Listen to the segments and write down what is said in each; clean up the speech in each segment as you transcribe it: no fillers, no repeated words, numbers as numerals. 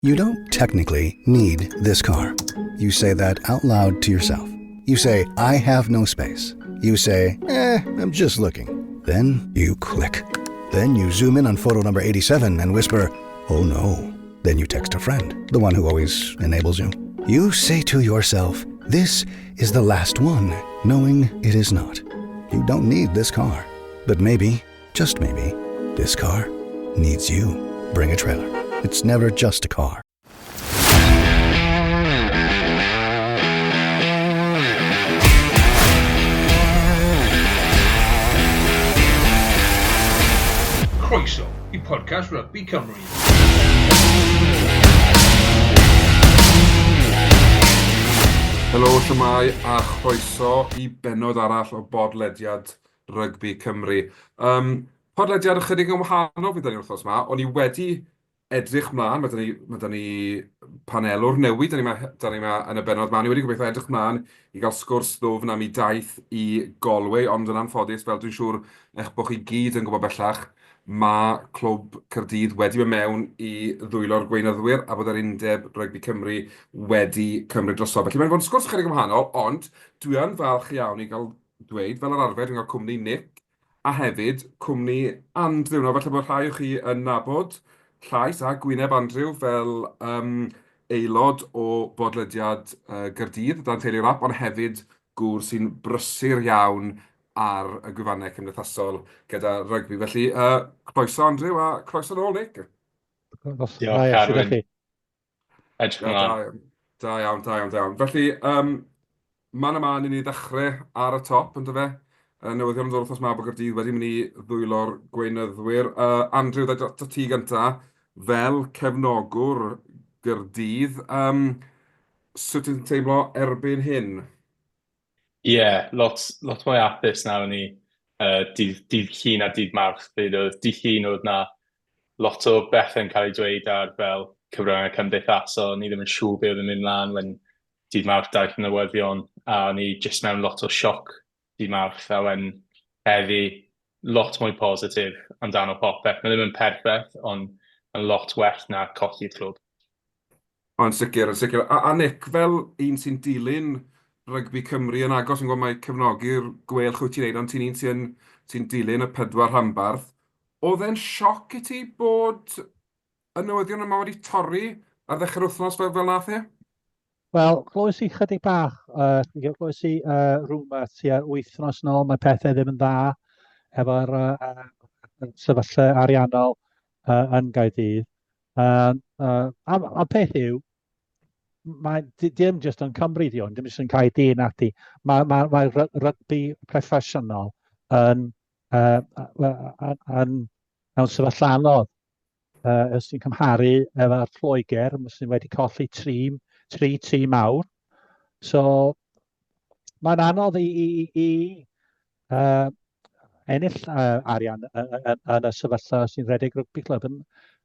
You don't technically need this car. You say that out loud to yourself. You say, I have no space. You say, eh, I'm just looking. Then you click. Then you zoom in on photo number 87 and whisper, oh no. Then you text a friend, the one who always enables you. You say to yourself, this is the last one, knowing it is not. You don't need this car. But maybe, just maybe, this car needs you. Bring a trailer. It's never just a car. Croeso i podcast Rugby Cymru. Helo, shwmae a chroeso i bennod arall o bodlediad Rygbi Cymru. Um, podlediad ychydig yn wahanol fydd 'da ni wythnos 'ma. O'n i wedi edrych mlaen, mae 'da ni, mae 'da ni panelwr newydd, 'da ni 'ma, 'da ni 'ma yn y bennod 'ma. O'n i wedi gobeithio edrych mlaen i gael sgwrs ddwfn am ei daith i Galway, ond yn anffodus, fel dwi'n siŵr eich bod chi gyd yn gwybod bellach, mae Clwb Caerdydd wedi mynd mewn i ddwylo'r gweinyddwyr a bod yr Undeb Rygbi Cymru wedi cymryd drosodd. Felly mae'n fod yn sgwrs ychydig yn wahanol, ond dwi yn falch iawn i gael dweud, fel yr arfer, dwi'n cael cwmni Nick a hefyd cwmni Andrew. Nawr, falle bod rhai o chi yn nabod llais a gwyneb Andrew fel um, aelod o bodlediad uh, Gaerdydd dan Teulu Rap, ond hefyd gŵr sy'n brysur iawn ar y gwefannau cymdeithasol gyda rygbi. Felly, uh, croeso Andrew a croeso nôl Nick. Diolch, Carwyn. Edrych ymlaen. Da iawn, da iawn, da iawn. Felly, um, man a man i ni ddechrau ar y top, ynddo fe? Uh, newyddion yn dod wythnos ma bod Gaerdydd wedi mynd i ddwylo'r gweinyddwyr. Uh, Andrew, dda i ti gynta, fel cefnogwr Gaerdydd, um, sut ti'n teimlo erbyn hyn? Ie, yeah, lot, lot mwy hapus nawr ni uh, dydd, dydd Llun a dydd Mawrth. Pryd oedd dydd Llun oedd na lot o bethau'n cael ei dweud ar fel cyfryngau cymdeithasol, ni ddim yn siŵr beth oedd yn mynd mlaen when dydd Mawrth daeth y newyddion, a o'n i jyst mewn lot o sioc dydd Mawrth, a when heddi lot mwy positif amdano popeth. Mae ddim yn perffaith, ond yn lot well na colli'r clwb. O, yn sicr, yn sicr. A, a Nick, fel un sy'n dilyn rygbi Cymru yn agos, yn gwybod mai cefnogi'r Gweilch wyt ti'n neud, ond ti'n un sy'n sy dilyn y pedwar rhanbarth. Oedd e'n sioc i ti bod y newyddion yma wedi torri ar ddechrau'r wythnos fel, fel nath e? Wel, clywes i chydig bach, uh, clywes i uh, rumour tua wythnos yn ôl, mae pethau ddim yn dda efo'r uh, sefyllfa ariannol uh, yn Gaerdydd. Uh, uh, a, a peth yw, mae dim jyst yn Cymru di hwn, dim jyst yn Caerdydd nadi. Mae, mae, mae rygbi proffesiynol yn, uh, yn, mewn sefyllfa anodd. Uh, os ti'n cymharu efo'r Lloegr, sydd wedi colli tri, tri tîm mawr. So, mae'n anodd i, i, i uh, ennill uh, arian yn y sefyllfa sy'n rhedeg rygbi clwb, yn,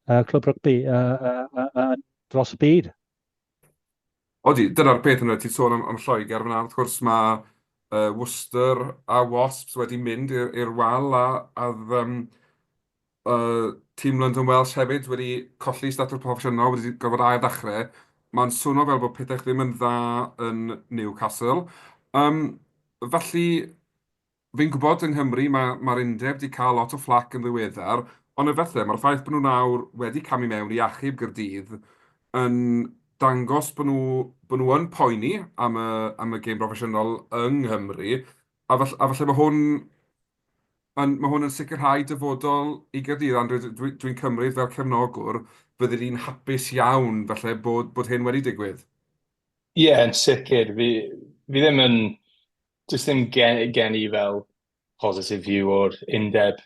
uh, clwb rygbi uh, uh, uh, dros y byd. Odi, dyna'r peth yna, ti'n sôn am, am Lloegr fyna, wrth gwrs mae uh, Worcester a Wasps wedi mynd i'r wal a, a um, uh, tîm London Welsh hefyd wedi colli statws proffesiynol, wedi gorfod ail ddechrau. Mae'n swnio fel bod pethau ddim yn dda yn Newcastle. Um, felly, fi'n gwybod yng Nghymru mae'r mae undeb wedi cael lot o fflac yn ddiweddar, ond efallai mae'r ffaith bod nhw nawr wedi camu mewn i achub Gaerdydd yn dangos bod nhw, bod nhw yn poeni am y, am y gêm broffesiynol yng Nghymru, a falle, a falle mae hwn Mae'n, mae hwn yn sicrhau dyfodol i Gaerdydd, Andrew, dwi'n dwi cymryd fel cefnogwr, fyddi di'n hapus iawn falle bod, bod hyn wedi digwydd. Ie, yeah, yn sicr. Fi, fi ddim yn... Does ddim gen, gen i fel positive view o'r undeb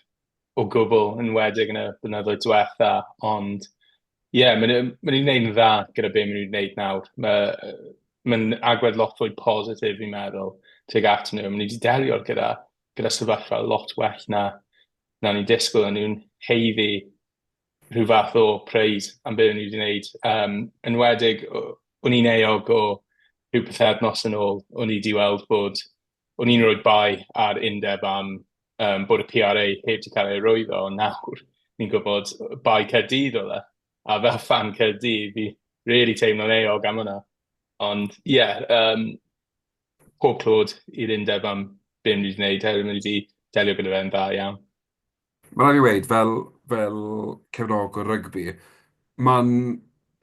o gwbl, yn enwedig yn y blynyddoedd diwetha, ond ie, yeah, maen nhw, maen nhw'n gwneud yn dda gyda be maen nhw'n gwneud nawr. Mae, mae'n agwedd lot fwy positif, fi'n meddwl, tuag at nhw. Maen nhw wedi delio gyda gyda sefyllfa lot well na, na ni'n disgwyl, a nhw'n haeddu rhyw fath o praise am beth nhw wedi gwneud. Um, enwedig, o'n i'n euog o rhyw pythefnos yn ôl, o'n i wedi weld bod, o'n i'n rhoi bai ar undeb am um, bod y PRA heb wedi cael ei arwyddo, ond nawr ni'n gwybod bai Caerdydd oedd e. A fel fan Caerdydd, fi really teimlo'n euog am hwnna. Ond ie, yeah, pob clod i'r undeb am be maen nhw wedi gwneud, hefyd maen nhw wedi delio gyda fe'n dda iawn. Mae rhaid fi weud, fel, fel cefnogwr rygbi, mae'n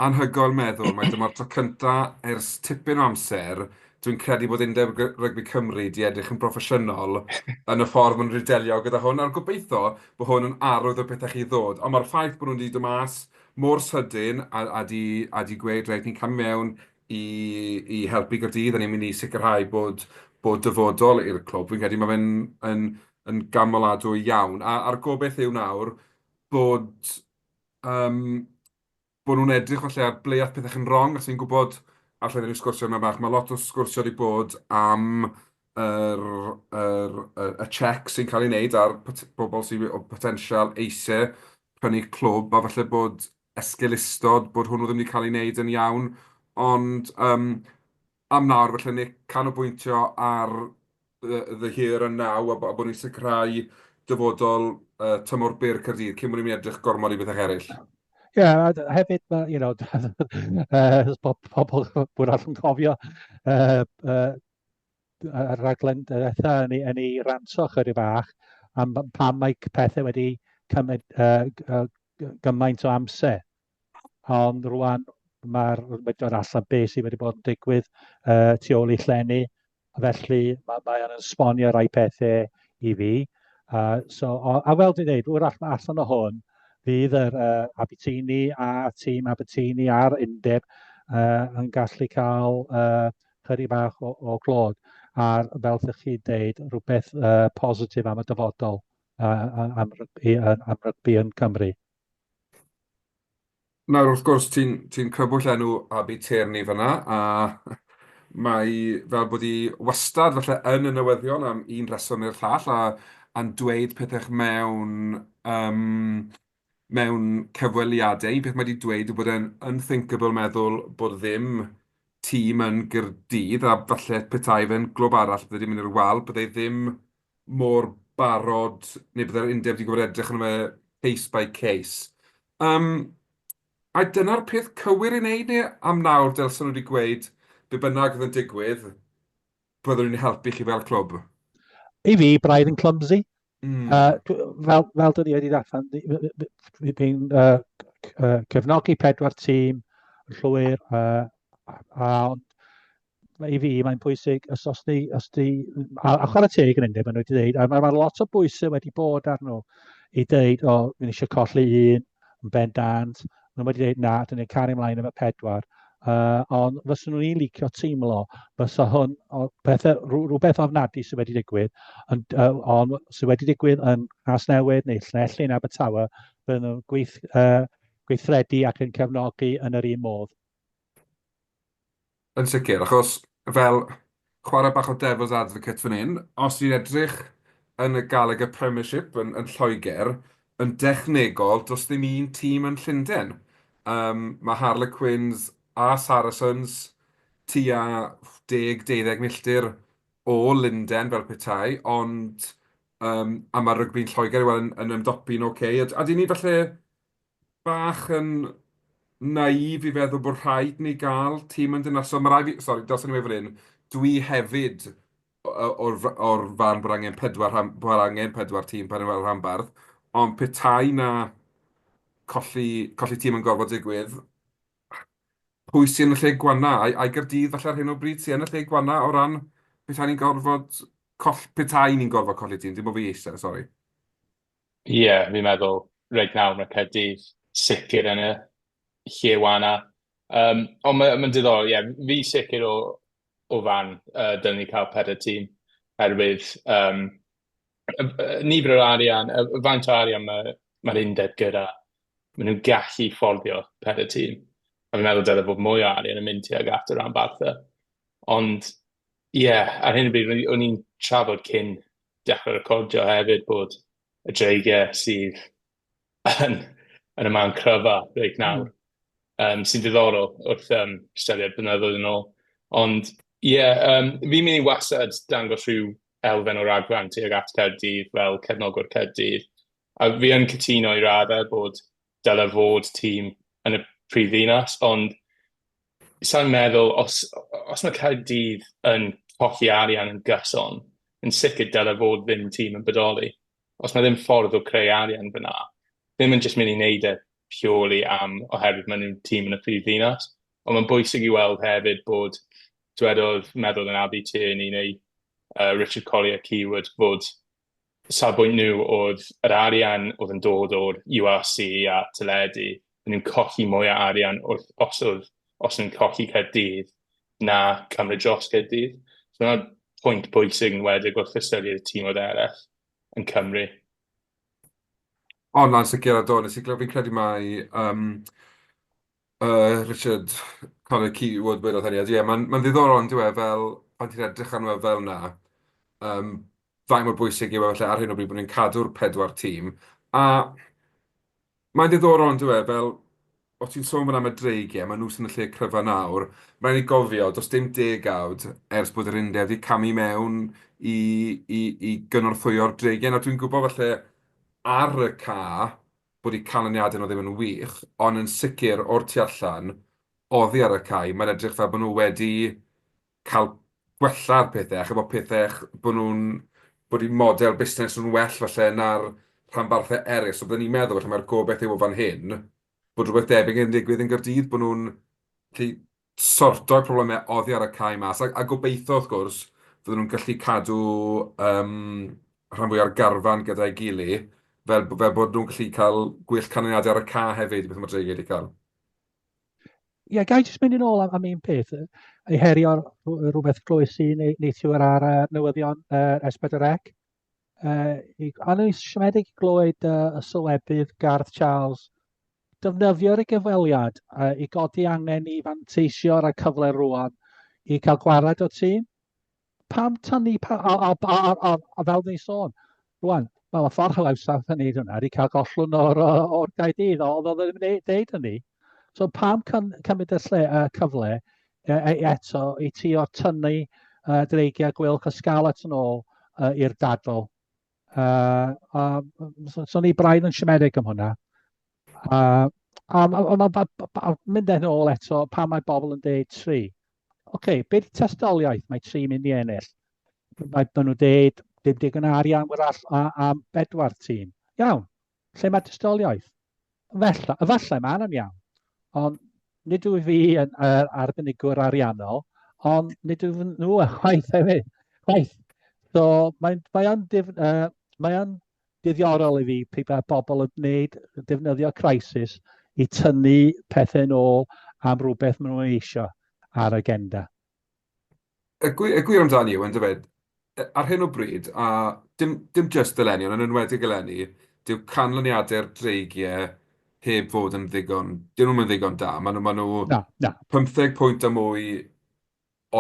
anhygoel meddwl mai dyma'r tro cynta ers tipyn o amser dwi'n credu bod Undeb Rygbi Cymru 'di edrych yn broffesiynol yn y ffordd maen nhw wedi delio gyda hwn, a'r gobeithio bod hwn yn arwydd o pethau chi ddod. Ond mae'r ffaith bod nhw wedi dod mas mor sydyn a, a, di, a di gweud, reit, ni'n camu mewn i, i helpu Gaerdydd a ni'n mynd i sicrhau bod, bod dyfodol i'r clwb. Fi'n credu mae fe'n yn, yn gamoladwy iawn. A, a'r gobeith yw nawr bod, um, bod nhw'n edrych falle ar ble ath pethau yn wrong, achos fi'n gwybod, allai ddim sgwrsio yma bach, mae lot o sgwrsio wedi bod am yr, yr, y, y check sy'n cael ei wneud ar bobl sydd o potensial eisiau prynu clwb, a falle bod esgeulustod bod hwnnw ddim wedi cael ei wneud yn iawn, ond um, am nawr falle Nick canolbwyntio ar the, the here and now a, a bod ni'n sicrhau dyfodol uh, tymor byr Caerdydd cyn bod ni'n mynd edrych gormod i bethau eraill. Ie, yeah, a hefyd, you know, pobl bwrdd yn cofio y rhaglen diwetha yn ei, yn ei ranto chydig bach am pam mae pethau wedi cymryd uh, gymaint o amser. Ond rwan mae'r wedi dod allan beth sydd wedi bod yn digwydd uh, tu ôl i llenni. Felly mae, mae o'n esbonio rai pethau i fi. Uh, so, o, a fel dwi'n dweud, wrach allan o hwn, fydd yr uh, Abertini a tîm Abertini a'r undeb uh, yn gallu cael uh, chydig bach o, o glod a fel ydych chi'n deud, rhywbeth uh, positif am y dyfodol uh, am, rygbi, am rygbi yn Cymru. Nawr, wrth gwrs, ti'n ti crybwyll enw Abi Tierney fyna, a mae fel bod hi wastad falle yn y newyddion am un rheswm neu'r llall, a, a'n dweud pethau mewn, um, mewn cyfweliadau. Un peth mae wedi dweud yw bod e'n unthinkable meddwl bod ddim tîm yn Gaerdydd, a falle petai fe'n glwb arall bydde wedi mynd i'r wal, bydde ddim mor barod, neu bydde'r undeb wedi gorfod edrych arno fe case by case. Um, a dyna'r peth cywir i wneud neu am nawr dylsen nhw wedi gweud be bynnag oedd yn digwydd, byddwn ni'n helpu chi fel clwb? I fi, braidd yn clumsy. Mm. Uh, fel, fel dyn ni wedi ddathan, fi'n uh, uh, cefnogi pedwar tîm yn llwyr, uh, a, ond i fi mae'n pwysig, os, os ni, os di, a, a chwarae teg yn undeb, maen nhw wedi dweud, a mae, mae lot o bwysau wedi bod ar nhw i dweud, o, fi'n eisiau colli un, yn bendant. Maen nhw wedi dweud, na, dyn ni'n cario ymlaen efo pedwar. Uh, ond fyswn nhw'n licio teimlo fysa hwn, o, pethau, rhywbeth ofnadwy sydd wedi digwydd, ond, uh, on, sydd wedi digwydd yn Nghasnewydd neu Llanelli yn Abertawe, bydden nhw'n gweith, uh, gweithredu ac yn cefnogi yn yr un modd. Yn sicr, achos fel chwarae bach o devil's advocate fan hyn, os ti'n edrych yn y Gallagher Premiership yn, yn Lloegr, yn dechnegol, does ddim un tîm yn Llundain. Um, mae Harlequins a Saracens tua 10-12 milltir o Lundain fel petai, ond um, a mae rygbi'n Lloegr i weld yn, yn ymdopi'n oce. Okay. A, a dyn ni falle bach yn naïf i feddwl bod rhaid ni gael tîm yn dynasol. Mae rhaid fi... Sori, dylsen i weud fan hyn, dwi hefyd o'r, o'r farn bod angen pedwar, rhan, bod angen pedwar tîm pan yw'r rhanbarth, ond petai na colli, colli tîm yn gorfod digwydd, pwy sy'n y lle gwanna? Ai, ai Gaerdydd falle ar hyn o bryd sy'n yn y lle gwanna o ran petai ni'n gorfod coll, petai ni'n gorfod colli tîm, dim bod fi eisiau, sori. Ie, yeah, fi'n meddwl reit nawr mae Caerdydd sicr yn y lle wana. Um, ond mae'n ma diddorol, ie, yeah, fi sicr o, o fan uh, dylen ni cael pedair tîm, herwydd um, nifer o'r arian, y faint o arian mae'r mae undeb gyda, maen nhw'n gallu fforddio pedair tîm. A fi'n meddwl dyle fod mwy o arian yn mynd tuag at y rhanbarthau. Ond ie, yeah, ar hyn o bryd, o'n i'n trafod cyn dechrau recordio hefyd bod y Dreigiau sydd yn, yn y man cryfa reit nawr, mm. um, sy'n diddorol wrth um, ystyried blynyddoedd yn ôl. Ond ie, yeah, um, fi'n mynd i wastad dangos rhyw elfen o ragfarn tuag at Caerdydd fel cefnogwr Caerdydd. A fi yn cytuno i raddau bod dyle fod tîm yn y prif ddinas, ond sa'n meddwl, os, os mae Caerdydd yn colli arian yn gyson, yn sicr dyle fod ddim tîm yn bodoli. Os mae ddim ffordd o creu arian fyna, ddim yn jyst mynd i wneud e purely am oherwydd maen nhw'n tîm yn y prif ddinas. Ond mae'n bwysig i weld hefyd bod, dwedodd meddwl yn Abi Tierney neu Richard Collier Keywood fod safbwynt nhw oedd yr arian oedd yn dod o'r URC a teledu, maen nhw'n colli mwy o arian wrth os oedd os nhw'n colli Caerdydd na cymryd dros Caerdydd. So mae'n pwynt pwysig yn wedig wrth ystyried y tîmoedd eraill yn Cymru. O, na'n sicr, a do, nes i glywed, fi'n credu mai um, Richard Connor Keywood wedodd hynny, a ie, mae'n ma ddiddorol yn dyw e, fel pan ti'n edrych arno fe fel 'na, um, faint mor bwysig yw e falle ar hyn o bryd bod ni'n cadw'r pedwar tîm. A mae'n ddiddorol yn dyw e, fel o ti'n sôn fan am y dreigiau, maen nhw sy'n y lle cryfa nawr. Mae'n rhaid i gofio, does dim degawd ers bod yr undeb wedi camu mewn i, i, i gynorthwyo'r dreigiau. Nawr dwi'n gwybod falle ar y ca bod eu canlyniadau nhw ddim yn wych, ond yn sicr o'r tu allan, oddi ar y cae, mae'n edrych fel bod nhw wedi cael gwella'r pethau, a chimod pethau bod nhw'n, bod eu model busnes nhw'n well falle na'r rhanbarthau eraill. So byddwn i'n meddwl falle mae'r gobaith yw o fan hyn, bod rhywbeth debyg yn digwydd yn Gaerdydd, bod nhw'n gallu sorto'r problemau oddi ar y cae mas, a, a gobeithio wrth gwrs, fydden nhw'n gallu cadw um, rhan fwy o'r garfan gyda'i gilydd, fel, fel bod nhw'n gallu cael gwell canlyniadau ar y ca hefyd, beth mae Dreigiau wedi cael. Ie, yeah, gai jyst mynd yn ôl am, am un peth, ei herio rhywbeth glywys i neithiwr ar uh, newyddion uh, S4C. Uh, a o'n i'n siomedig i glywed uh, y sylwebydd Garth Charles defnyddio'r gyfweliad uh, i godi angen i fanteisio ar y cyfle rwan i cael gwared o tîm. Pam tynnu, pa, a, a, a, a, a, a fel ni'n sôn, rwan, wel, y ffordd hawsaf yn neud hwnna ydy cael gollwng o'r, o'r Gaerdydd, ond oedd o ddim yn deud hynny. So pam cymryd y lle, y cyfle e, e, eto i ti o tynnu uh, dreigiau Gweilch y Scarlets yn ôl uh, i'r dadl? Uh, a, so, so ni braidd yn siomedig am hwnna. Uh, a, a, a, a, a, mynd yn ôl eto, pan mae bobl yn deud tri. Oce, okay, beth testoliaeth mae tri mynd i ennill? Mae maen nhw'n deud dim digon arian wrach am bedwar tîm. Iawn, lle mae testoliaeth? Felly, efallai mae yna'n iawn, ond nid wyf fi yn uh, arbenigwr ariannol, ond nid wyf nhw chwaith hefyd. Chwaith. So mae'n mae o'n dif, uh, mae o'n ddiddorol i fi pryd mae bobl yn gwneud, defnyddio crisis i tynnu pethau yn ôl am rhywbeth maen nhw'n eisiau ar agenda. Y gwir, y gwir amdani yw, yndyfe, ar hyn o bryd, a dim, dim jyst eleni, ond yn enwedig eleni, dyw canlyniadau'r dreigiau heb fod yn ddigon, dyn nhw'm yn ddigon da. Maen nhw, maen nhw na, na. 15 pwynt a mwy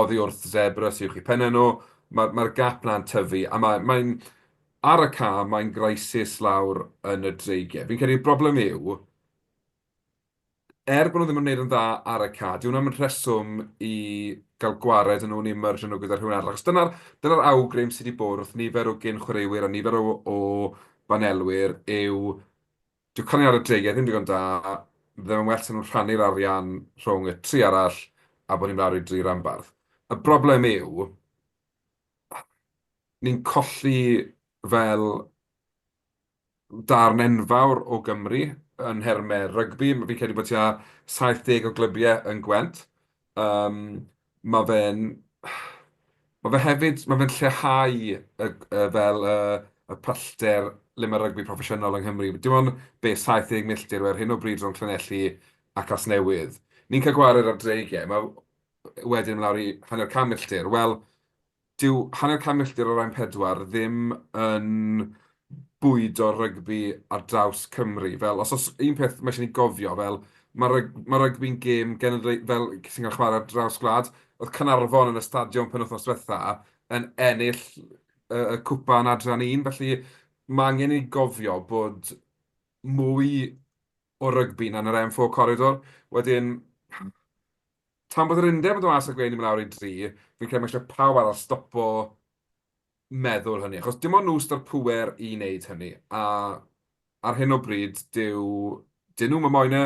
oddi wrth Zebra sydd uwch eu pennau nhw. Mae'r mae gap na'n tyfu, a mae'n, mae ar y ca, mae'n grisis lawr yn y dreigiau. Fi'n credu'r broblem yw, er bod nhw ddim yn gwneud yn dda ar y ca, dyw hwnna ddim yn rheswm i gael gwared â nhw neu mergio nhw gyda rhywun arall. Achos dyna'r dyna awgrym sydd wedi bod wrth nifer o gyn chwaraewyr a nifer o, o banelwyr yw Dyw canlyniad y dreigiau ddim digon da, bydde fe'n well 'sa nhw'n rhannu'r arian rhwng y tri arall a bod ni'n lawr i dri ranbarth. Y broblem yw, ni'n colli fel darn enfawr o Gymru yn nhermau rygbi. Fi'n credu bod tua 70 o glybiau yn Gwent. Yym, ma' fe'n... Ma' fe hefyd... Ma' fe'n lleihau y y fel y y pellter le ma' rygbi proffesiynol yng Nghymru. Dim ond, be, 70 milltir yw e ar hyn o bryd rhwng Llanelli a Casnewydd. Ni'n cael gwared ar dreigiau, ma' wedyn lawr i hanner can milltir. Wel, dyw hanner can milltir o'r M4 ddim yn bwydo rygbi ar draws Cymru. Fel, os oes un peth mae eisiau ni gofio, fel, mae ryg, mae rygbi'n gêm genedlae- fel, sy'n cael chwarae ar draws gwlad. Oedd Caernarfon yn y stadiwm penwythnos diwetha yn ennill y, y cwpan adran un, felly mae angen i ni gofio bod mwy o rygbi na yn yr M4 corridor. Wedyn, tan bod yr undeb yn dod mas a gweud ni'n mynd lawr i dri, fi'n credu mae eisiau pawb arall stopo meddwl hynny, achos dim ond nhw sydd â'r pŵer i wneud hynny, a ar hyn o bryd, dyw... dyn nhw'm yn moyn e,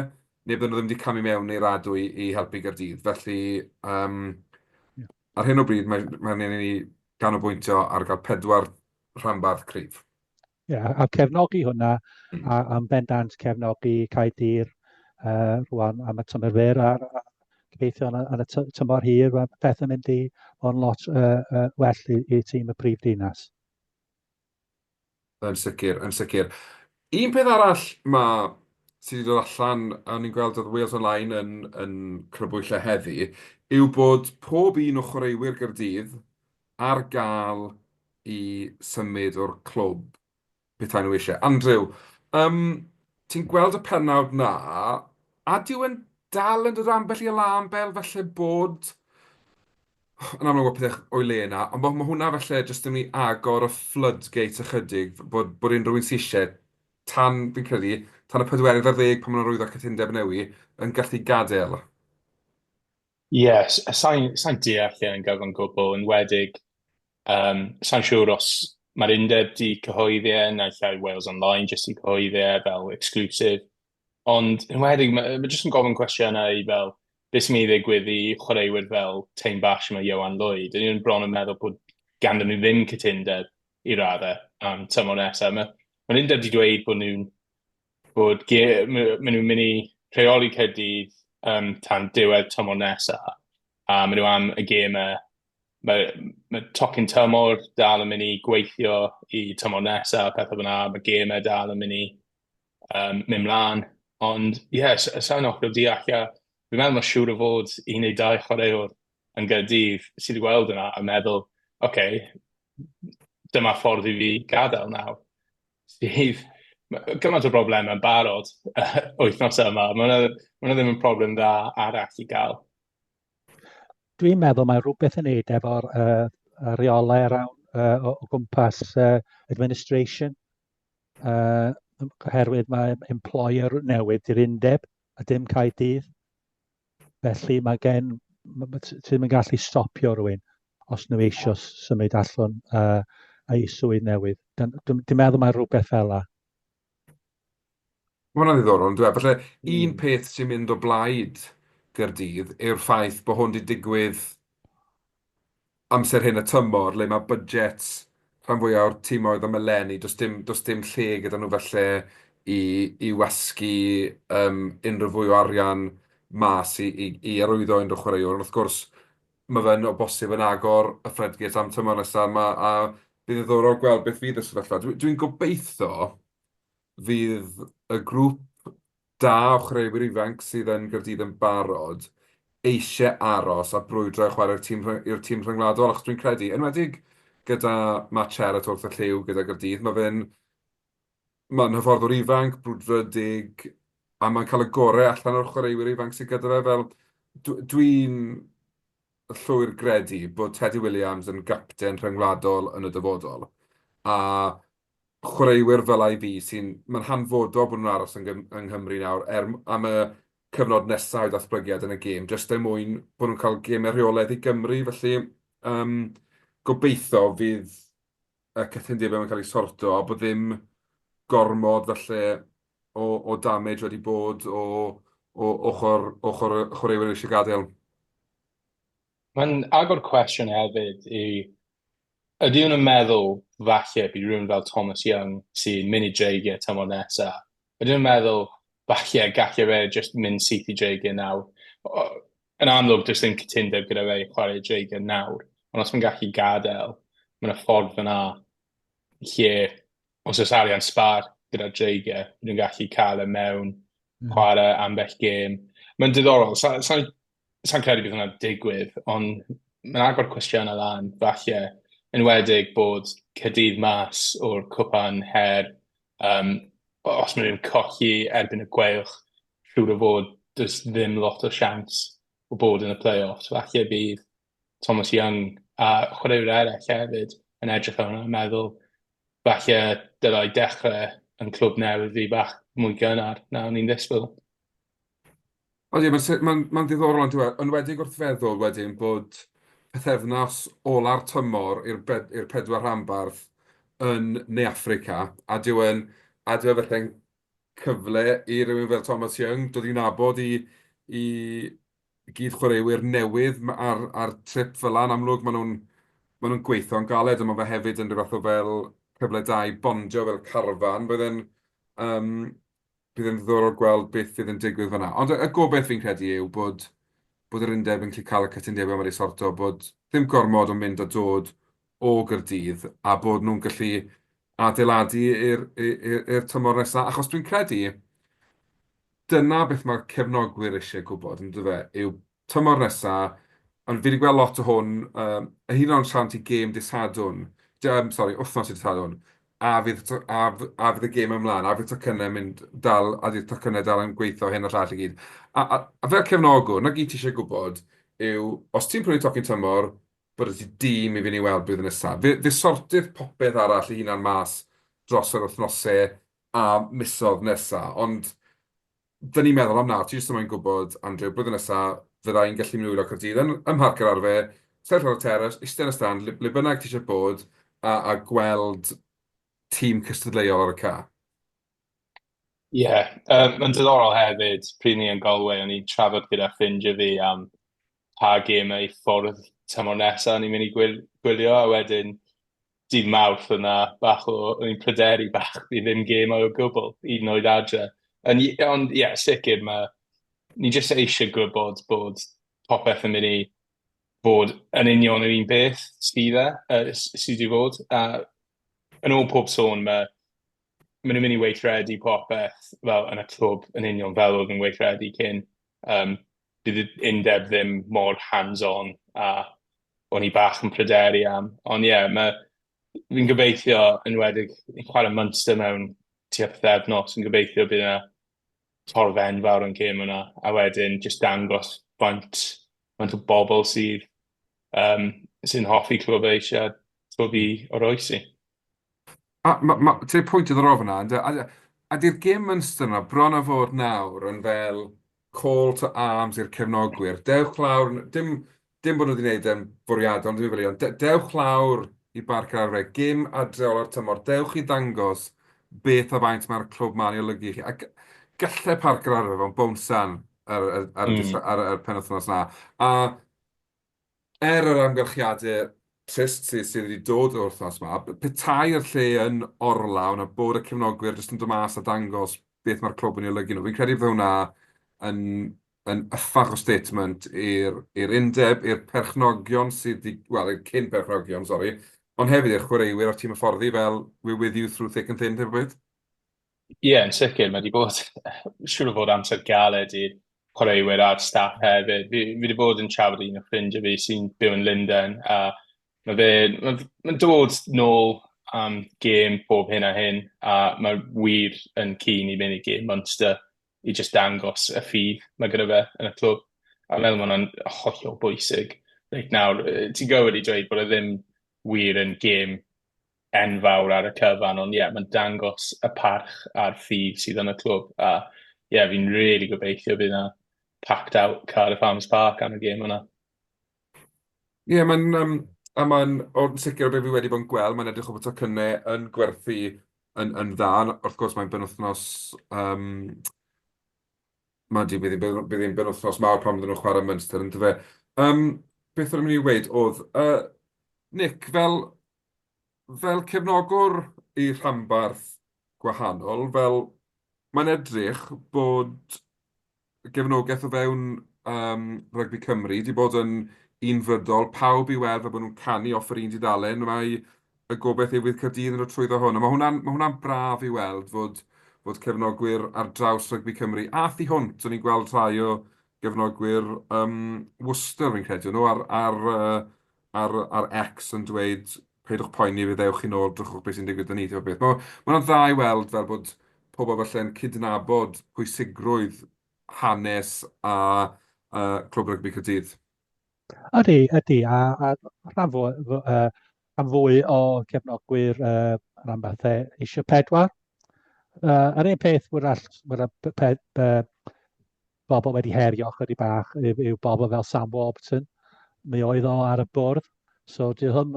neu bydden nhw ddim wedi camu mewn i'r adwy i helpu Gaerdydd. Felly, um, ar hyn o bryd, mae, mae angen i ni ganolbwyntio ar gael pedwar rhanbarth cryf. Ie, yeah, a cefnogi hwnna, a, am bendant cefnogi Caerdydd uh, rwan am y tymor fyr, a, a gobeithio yn y, yn y tymor hir, mae pethau'n mynd i fod yn lot uh, uh, well i, i tîm y prif ddinas. Yn sicr, yn sicr. Un peth arall ma' sydd wedi dod allan, a o'n i'n gweld oedd Wales Online yn, yn crybwyll e heddi, yw bod pob un o chwaraewyr Gaerdydd ar gael i symud o'r clwb petai nhw eisiau. Andrew, um, ti'n gweld y pennawd na, a dyw e'n dal yn dod ambell i alarm bell falle bod yn amlwg mae pethau o'i le yna, ond ma' ma' hwnna falle jyst yn mynd i agor y floodgate ychydig, bod bod unrhyw un sy isie, tan, fi'n credu, tan y pedwerydd ar ddeg pan maen nhw'n arwyddo cytundeb newi, yn gallu gadael. Ie, yeah, sa'n sa deall e yn gyfan gwbl, yn wedig, um, sa'n siŵr os mae'r undeb di cyhoeddi e, naill ai Wales Online jyst i cyhoeddi e fel exclusive, Ond yn enwedig, mae ma jyst yn gofyn cwestiynau i fel, beth sy'n mynd i ddigwydd i chwaraewyr fel Taine Basham a Ioan Lloyd? Ydyn nhw'n bron yn meddwl bod ganddyn nhw ddim cytundeb i raddau am tymor nesaf. Mae, mae'r undeb wedi dweud bod nhw'n bod maen nhw'n mynd i rheoli Caerdydd um, tan diwedd tymor nesaf, a maen nhw am y gemau. Mae, mae tocyn tymor dal yn mynd i gweithio i tymor nesaf, pethau fyna, mae gemau dal yn mynd i um, mynd mlaen. Ond ie, yeah, sa'n hollol deall. A fi'n meddwl mae siŵr o fod un neu dau chwaraewr yn Gaerdydd sydd wedi gweld yna a meddwl, oce, okay, dyma ffordd i fi gadael nawr. Sydd gymaint o broblemau yn barod wythnos yma. Mae hwnna, ma ddim yn problem dda arall i gael. Dwi'n meddwl mae rhywbeth yn neud efo'r uh, reolau around, uh, o, o gwmpas uh, administration. Uh, oherwydd mae employer newydd i'r undeb a dim Caerdydd. Felly mae gen, ti ddim yn gallu stopio rhywun os nhw eisiau symud allan uh, a'i swydd newydd. Dwi'n dwi meddwl mae rhywbeth fel la. Mae hwnna'n ddiddorol, yn dweud. Falle un peth sy'n mynd o blaid Gaerdydd yw'r ffaith bod hwn wedi digwydd amser hyn y tymor, le mae budgets rhan fwyaf o'r timoedd am eleni, does dim, does dim lle gyda nhw falle i, i wasgu um, unrhyw fwy o arian mas i, i, i arwyddo unrhyw chwaraewr. Ond wrth gwrs, mae fe'n o bosib yn agor y floodgates am tymor nesaf, ma, a bydd yn ddiddorol gweld beth fydd y sefyllfa. Dwi'n dwi gobeithio fydd y grŵp da o chwaraewyr ifanc sydd yn Gaerdydd yn barod eisiau aros a brwydro i chwarae i'r tîm i'r tîm rhyngwladol, achos dwi'n credu, enwedig gyda Matt Sherratt wrth y llyw gyda Gaerdydd, mae fe'n mae'n hyfforddwr ifanc, brwdfrydig, a mae'n cael y gorau allan o'r chwaraewyr ifanc sydd gyda fe. Fel, dwi'n llwyr gredu bod Teddy Williams yn gapten rhyngwladol yn y dyfodol, a chwaraewyr fel IV sy'n... Mae'n hanfodol bod nhw'n aros yng yng Nghymru nawr er, am y cyfnod nesaf o'i ddatblygiad yn y gêm, jyst er mwyn bod nhw'n cael gemau rheolaidd i Gymru. Felly, um, gobeithio fydd y cytundebau yn cael eu sorto a bod ddim gormod falle o, o damage wedi bod o, o ochr, ochr y chwaraewyr eisiau gadael. Mae'n agor cwestiwn hefyd i ydy nhw'n meddwl falle bydd rhywun fel Thomas Young sy'n mynd i Dreigiau tymor nesaf, ydyn nhw'n meddwl falle gallai fe jyst mynd syth i Dreigiau nawr? Yn amlwg, does ddim cytundeb gyda fe i chwarae Dreigiau nawr, ond os mae'n gallu gadael, mae yna ffordd fyna lle os oes arian sbar gyda'r Dreigiau, nhw'n gallu cael e mewn, chwarae ambell gêm. Mae'n diddorol, sa'n sa, sa credu bydd hwnna'n digwydd, ond mae'n agor cwestiynau lan, falle, enwedig bod Caerdydd mas o'r cwpan her, um, os maen nhw'n colli erbyn y Gweilch, siŵr o fod does ddim lot o siawns o bod yn y play-offs. Falle bydd Thomas Young a chwaraewyr eraill hefyd yn edrych ar hwnna a meddwl falle dylai dechrau yn clwb newydd fi bach mwy gynnar na o'n i'n ddisgwyl. Odi, mae'n ma ma ddiddorol yn dweud, yn wedig wrth feddwl wedyn bod pythefnos ola'r tymor i'r i'r pedwar rhanbarth yn Ne Affrica, a dyw e'n, a dyw e felly'n cyfle i rywun fel Thomas Young dod i nabod i i gyd-chwaraewyr newydd ar ar trip fel 'na. Yn amlwg, maen nhw'n maen nhw'n gweithio'n galed, ond mae fe hefyd yn rhyw fath o fel cyfle da i bondio fel carfan. Bydd e'n yym bydd e'n ddiddorol gweld beth fydd yn digwydd fan'na. Ond y gobaith fi'n credu yw bod bod yr undeb yn gallu cael y cytundebau 'ma wedi sorto, bod ddim gormod yn mynd a dod o Gaerdydd a bod nhw'n gallu adeiladu i'r i'r tymor nesaf. Achos dwi'n credu dyna beth mae'r cefnogwyr eisiau gwybod, yn dyfe, yw tymor nesa, ond fi 'di gweld lot o hwn, yym, hyd yn oed yn siarad ambiti gêm dydd Sadwrn, yym sori, wythnos i dydd Sadwrn, a fydd to- a f- a fydd y gêm ymlaen, a fydd tocynnau mynd dal, a fydd tocynnau dal yn gweithio, hyn a llall i gyd. A a a fel cefnogwr, 'na gyd ti isie gwybod yw, os ti'n prynu tocyn tymor, bod 'da ti dîm i fynd i weld blwyddyn nesa. Fe fe sortith popeth arall ei hunan mas dros yr wythnosau a misoedd nesa, ond Dyn ni'n meddwl am nawr, ti jyst yn moyn gwybod, Andrew, blwyddyn nesa, fydda i'n gallu mynd i wylio Caerdydd yn ym Mharc yr Arfe, sefyll ar y terrace, eistedd yn y stand, le le bynnag ti eisiau bod, a a gweld tîm cystadleuol ar y cae. Ie, yeah, um, mae'n diddorol hefyd, pryd ni yn Galway, o'n i'n trafod gyda ffrindiau fi am pa gemau i ffwrdd tymor nesaf o'n i'n mynd i gwylio, a wedyn dydd Mawrth yna bach o, o'n i'n pryderu bach i ddim gemau o gwbl, hyd yn oed adre. Ond ie, yeah, sicr, mae, ni jyst eisiau gwybod bod popeth yn mynd i fod yn union yr un peth sydd e, uh, sydd wedi fod. A yn ôl pob sôn, mae maen nhw'n mynd i weithredu popeth fel yn y clwb yn union fel oedd yn weithredu cyn. Um, bydd y undeb ddim mor hands-on a o'n i bach yn pryderu am. Ond ie, yeah, mae, fi'n gobeithio, yn enwedig, ni'n chwarae Munster mewn tua pythefnos, yn gobeithio bydd yna torf enfawr yn gêm yna, a wedyn jyst dangos faint, faint o bobl sydd, um, sy'n hoffi clwb eisiau clwb i oroesi. A ma' ma' ti'n rhoi pwynt diddorol fan'na, ynde? A a 'di'r gêm Munster 'na bron a fod nawr yn fel call to arms i'r cefnogwyr. Dewch lawr, dim dim bod nhw wedi gwneud e'n fwriadol, ond dim ond dewch lawr i Barc yr Arfau, gêm adre ola'r tymor, dewch i ddangos beth a faint mae'r clwb 'ma'n ei olygu i chi. A gallai Parc yr Arfau fod yn bownsan ar ar ar y ar y penwythnos 'na. A Er yr amgylchiadau trist sydd sydd wedi dod o'r wythnos 'ma, petai'r lle yn orlawn a bod y cefnogwyr jyst yn dod mas a dangos beth mae'r clwb yn ei olygu nhw, fi'n credu bydd hwnna yn yn uffach o statement i'r i'r undeb, i'r perchnogion sydd 'di, wel, i'r cyn perchnogion, sori, ond hefyd i'r chwaraewyr a'r tîm hyfforddi fel "we're with you through thick and thin" type o beth. Ie, yn sicr, mae wedi bod, siŵr o fod amser galed i'r chwaraewyr a'r staff hefyd. Fi, fi wedi bod yn trafod un o ffrindiau fi sy'n byw yn Lundain, a mae fe, mae'n ma dod nôl am gêm pob hyn a hyn, a mae wir yn keen i mynd i gêm Munster i just dangos y ffydd mae gyda fe yn y clwb. A meddwl mae hwnna'n hollol bwysig. Reit nawr, ti'n gywir i dweud bod e ddim wir yn gêm enfawr ar y cyfan, ond ie, yeah, mae'n dangos y parch a'r ffydd sydd yn y clwb, a ie, yeah, fi'n really gobeithio bydd yna packed out Cardiff Arms Park am y gêm yna. Ie, yeah, mae'n um, a mae'n, o'n sicr o beth fi wedi bod yn gweld, mae'n edrych o bod tocynnau yn gwerthu yn, yn dda. Wrth gwrs, mae'n benwythnos um, Mae di, bydd hi'n bydd hi'n benwythnos mawr pan fydden nhw'n chwarae Munster, yn dyfe. Um, beth o'n i'n mynd i weud oedd, uh, Nick, fel, fel cefnogwr i rhanbarth gwahanol, fel mae'n edrych bod gefnogaeth o fewn um, Rygbi Cymru wedi bod yn unfrydol, pawb i weld fel bod nhw'n canu off yr un dudalen, mae y gobaith yw fydd Caerdydd yn dod trwyddo hwn. A mae hwnna'n ma hwnna braf i weld fod, fod cefnogwyr ar draws rygbi Cymru a thu hwnt. O'n i'n gweld rhai o gefnogwyr um, Worcester, fi'n credu, nhw ar, ar, ar, ar X yn dweud peidwch poeni, fe ddewch chi nôl, drychwch beth sy'n digwydd 'da ni, type o beth. Mae ma hwnna'n dda i weld fel bod pobl falle'n cydnabod pwysigrwydd hanes a uh, Clwb Rygbi Caerdydd. Ydy, ydy, a, a rhan, fwy, uh, rhan fwy o gefnogwyr uh, rhanbarthau eisiau pedwar. Uh, yr un peth wrach, wrach pe, uh, bobl wedi herio chydig bach yw, yw bobl fel Sam Warburton. Mi oedd o ar y bwrdd, so di hwn,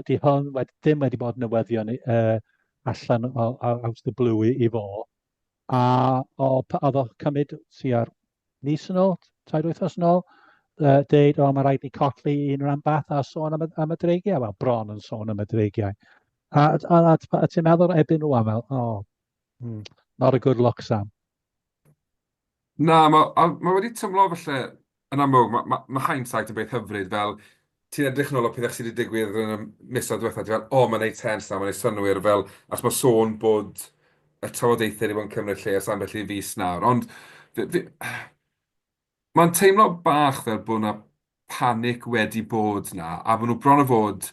di hwn wedi, ddim wedi bod newyddion uh, allan o, out of the blue i, i fo. A o, oedd o cymryd tua'r mis yn ôl, tair wythnos yn ôl, uh, deud, o, mae rhaid ni colli un rhanbarth a sôn am y, am y dreigiau. Wel, bron yn sôn am y dreigiau. A, a, a, a, a ti'n meddwl ebyn rwan fel, oh, not a good look, Sam. Na, mae ma wedi tymlo falle, yn amlwg, mae ma, ma hindsight yn beth hyfryd, fel ti'n edrych yn ôl o pethau sydd wedi digwydd yn y misoedd diwethaf, ti'n fel, o, mae'n neud sens nawr, mae'n neud synnwyr, fel, achos mae sôn bod y trafodaethau wedi bod yn cymryd lle ers ambell i fis nawr, ond fi, fi, mae'n teimlo bach fel bod 'na panic wedi bod 'na, a bod nhw bron a fod,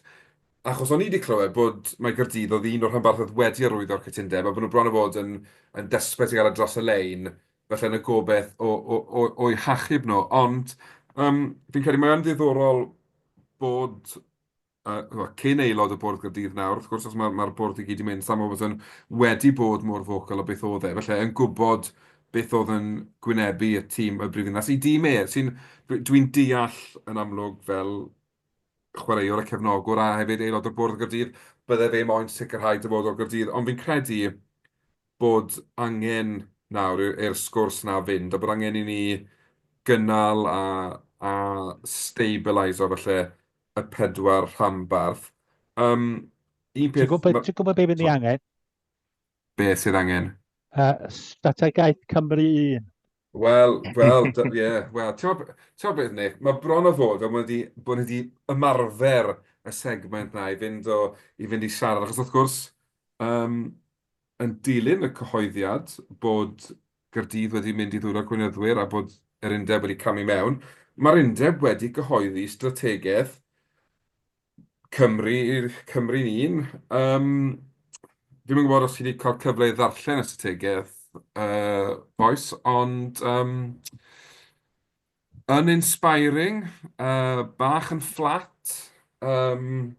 achos o'n i 'di clywed bod mai Gaerdydd oedd un o'r rhanbarthau oedd wedi arwyddo'r cytundeb, a bod nhw bron a fod yn yn desperate i gael e dros y lein, falle yn y gobaith o o o o'u hachub nhw. Ond yym fi'n credu mae o'n ddiddorol bod yy cyn aelod o Bwrdd Caerdydd nawr, wrth gwrs, achos mae'r mae'r bwrdd i gyd 'di mynd, Sam Overton wedi bod mor vocal o beth oedd e, felly yn gwybod beth oedd yn gwynebu y tîm y brifddinas, i dîm e, sy'n... Dwi'n deall yn amlwg fel chwaraewr a cefnogwr a hefyd aelod o'r Bwrdd Caerdydd, bydde fe moyn sicrhau dyfodol Caerdydd, ond fi'n credu bod angen nawr i'r sgwrs 'na fynd a bod angen i ni gynnal a a stabiliso falle y pedwar rhanbarth. Yym, un peth... Ti'n gwybod beth fydd ni angen? Beth sydd angen? Uh, strategaeth Cymru un. Wel, wel, ie, yeah, wel, ti'n gwybod beth, Nick, mae bron o fod fel bod ni bod ni wedi ymarfer y segment na i fynd, o, i fynd i siarad, achos wrth gwrs, um, yn dilyn y cyhoeddiad bod Gaerdydd wedi mynd i ddwylo'r gweinyddwyr a bod yr undeb wedi camu mewn, mae'r undeb wedi cyhoeddi strategaeth Cymru, Cymru'n un. Um, Dwi'm yn gwybod os chi wedi cael cyfle i ddarllen y strategaeth, uh, bois, ond um, uninspiring, uh, bach yn fflat, um,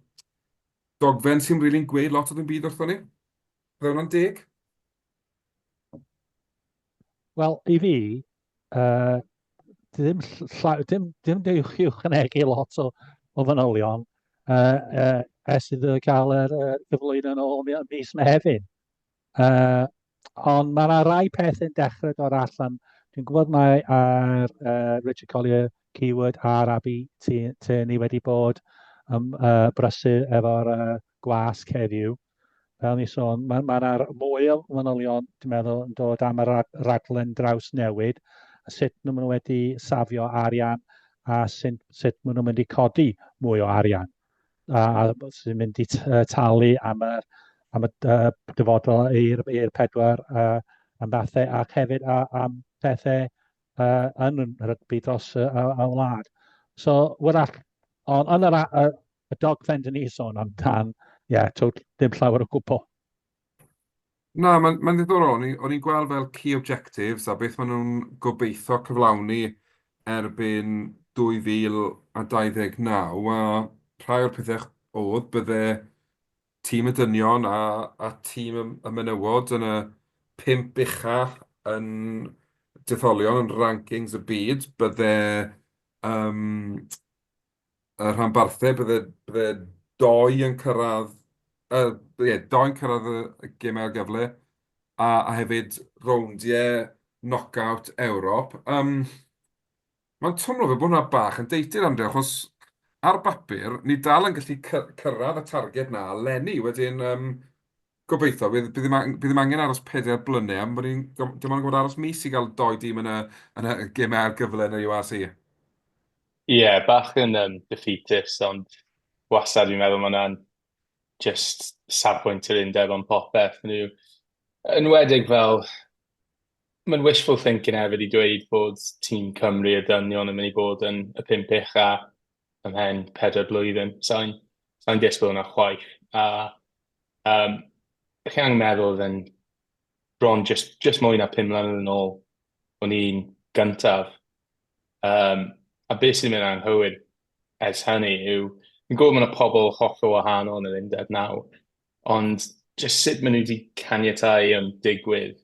dogfen sy'n rili'n gweud lot o ddim byd wrthon ni. Bydde hwnna'n deg? Wel, i fi, uh, ddim, dim, dim dewch i ychwanegu lot o, o fanylion uh, uh, ers iddo gael yr uh, gyflwyno yn ôl mis Mehefin. Uh, ond mae yna rai pethau'n dechrau dod allan. Dwi'n gwybod mae ar uh, Richard Collier Keyword a'r Abi Tierney wedi bod yn uh, brysur efo'r uh, gwasg heddiw. Fel ni sôn, mae ma yna mwy o manylion, dwi'n meddwl, yn dod am y raglen drawsnewid, a sut maen nhw wedi safio arian a sut, sut maen nhw'n mynd i codi mwy o arian a, a sy'n mynd i talu am y, am y uh, dyfodol i'r pedwar uh, am fathau ac hefyd a, am pethau uh, yn rygbi dros y, y, y wlad. So, wrach, ond yn yr, y, y dogfen dyn ni sôn amdan, ie, yeah, tot, dim llawer o gwbl. Na, mae'n ma ddiddorol. O'n i'n i'n gweld fel key objectives a beth maen nhw'n gobeithio cyflawni erbyn 2029 a rhai o'r pethau oedd bydde tîm y dynion a a tîm y y menywod yn y pump ucha yn detholion yn rankings y byd, bydde yym y rhanbarthau, bydde bydde dou yn cyrraedd yy ie dou'n cyrraedd y gemau ail gyfle a a hefyd rowndiau knock-out Ewrop. Yym Mae'n twmlo fel bod hwnna bach yn dated Andrew, achos ar bapur, ni dal yn gallu cyrraedd y targed 'na eleni. Wedyn, yym, gobeithio, bydd bydd ddim bydd ddim angen aros pedair blynedd, am bod ni'n dim ond yn gorfod aros mis i gael dou dîm yn y yn y gemau ail gyfle yn y URC. Ie, yeah, bach yn um, defeatist, ond wastad fi'n meddwl mae hwnna'n just safbwynt yr undeb am popeth. Nhw, enwedig fel Mae'n wishful thinking hefyd i dweud bod tîm Cymru y dynion yn mynd i bod yn y pump ucha ymhen pedair blwyddyn. Sa i'n sa i'n disgwyl hwnna chwaith. A um, chi angen meddwl oedd yn bron just, just mwy na pum mlynedd yn ôl o'n i'n gyntaf. Um, a beth sy'n mynd anghywir ers hynny yw, fi'n gwybod mae yna pobl hollol wahanol yn yr undeb nawr, Ond jyst sut maen nhw 'di caniatáu i hwn digwydd,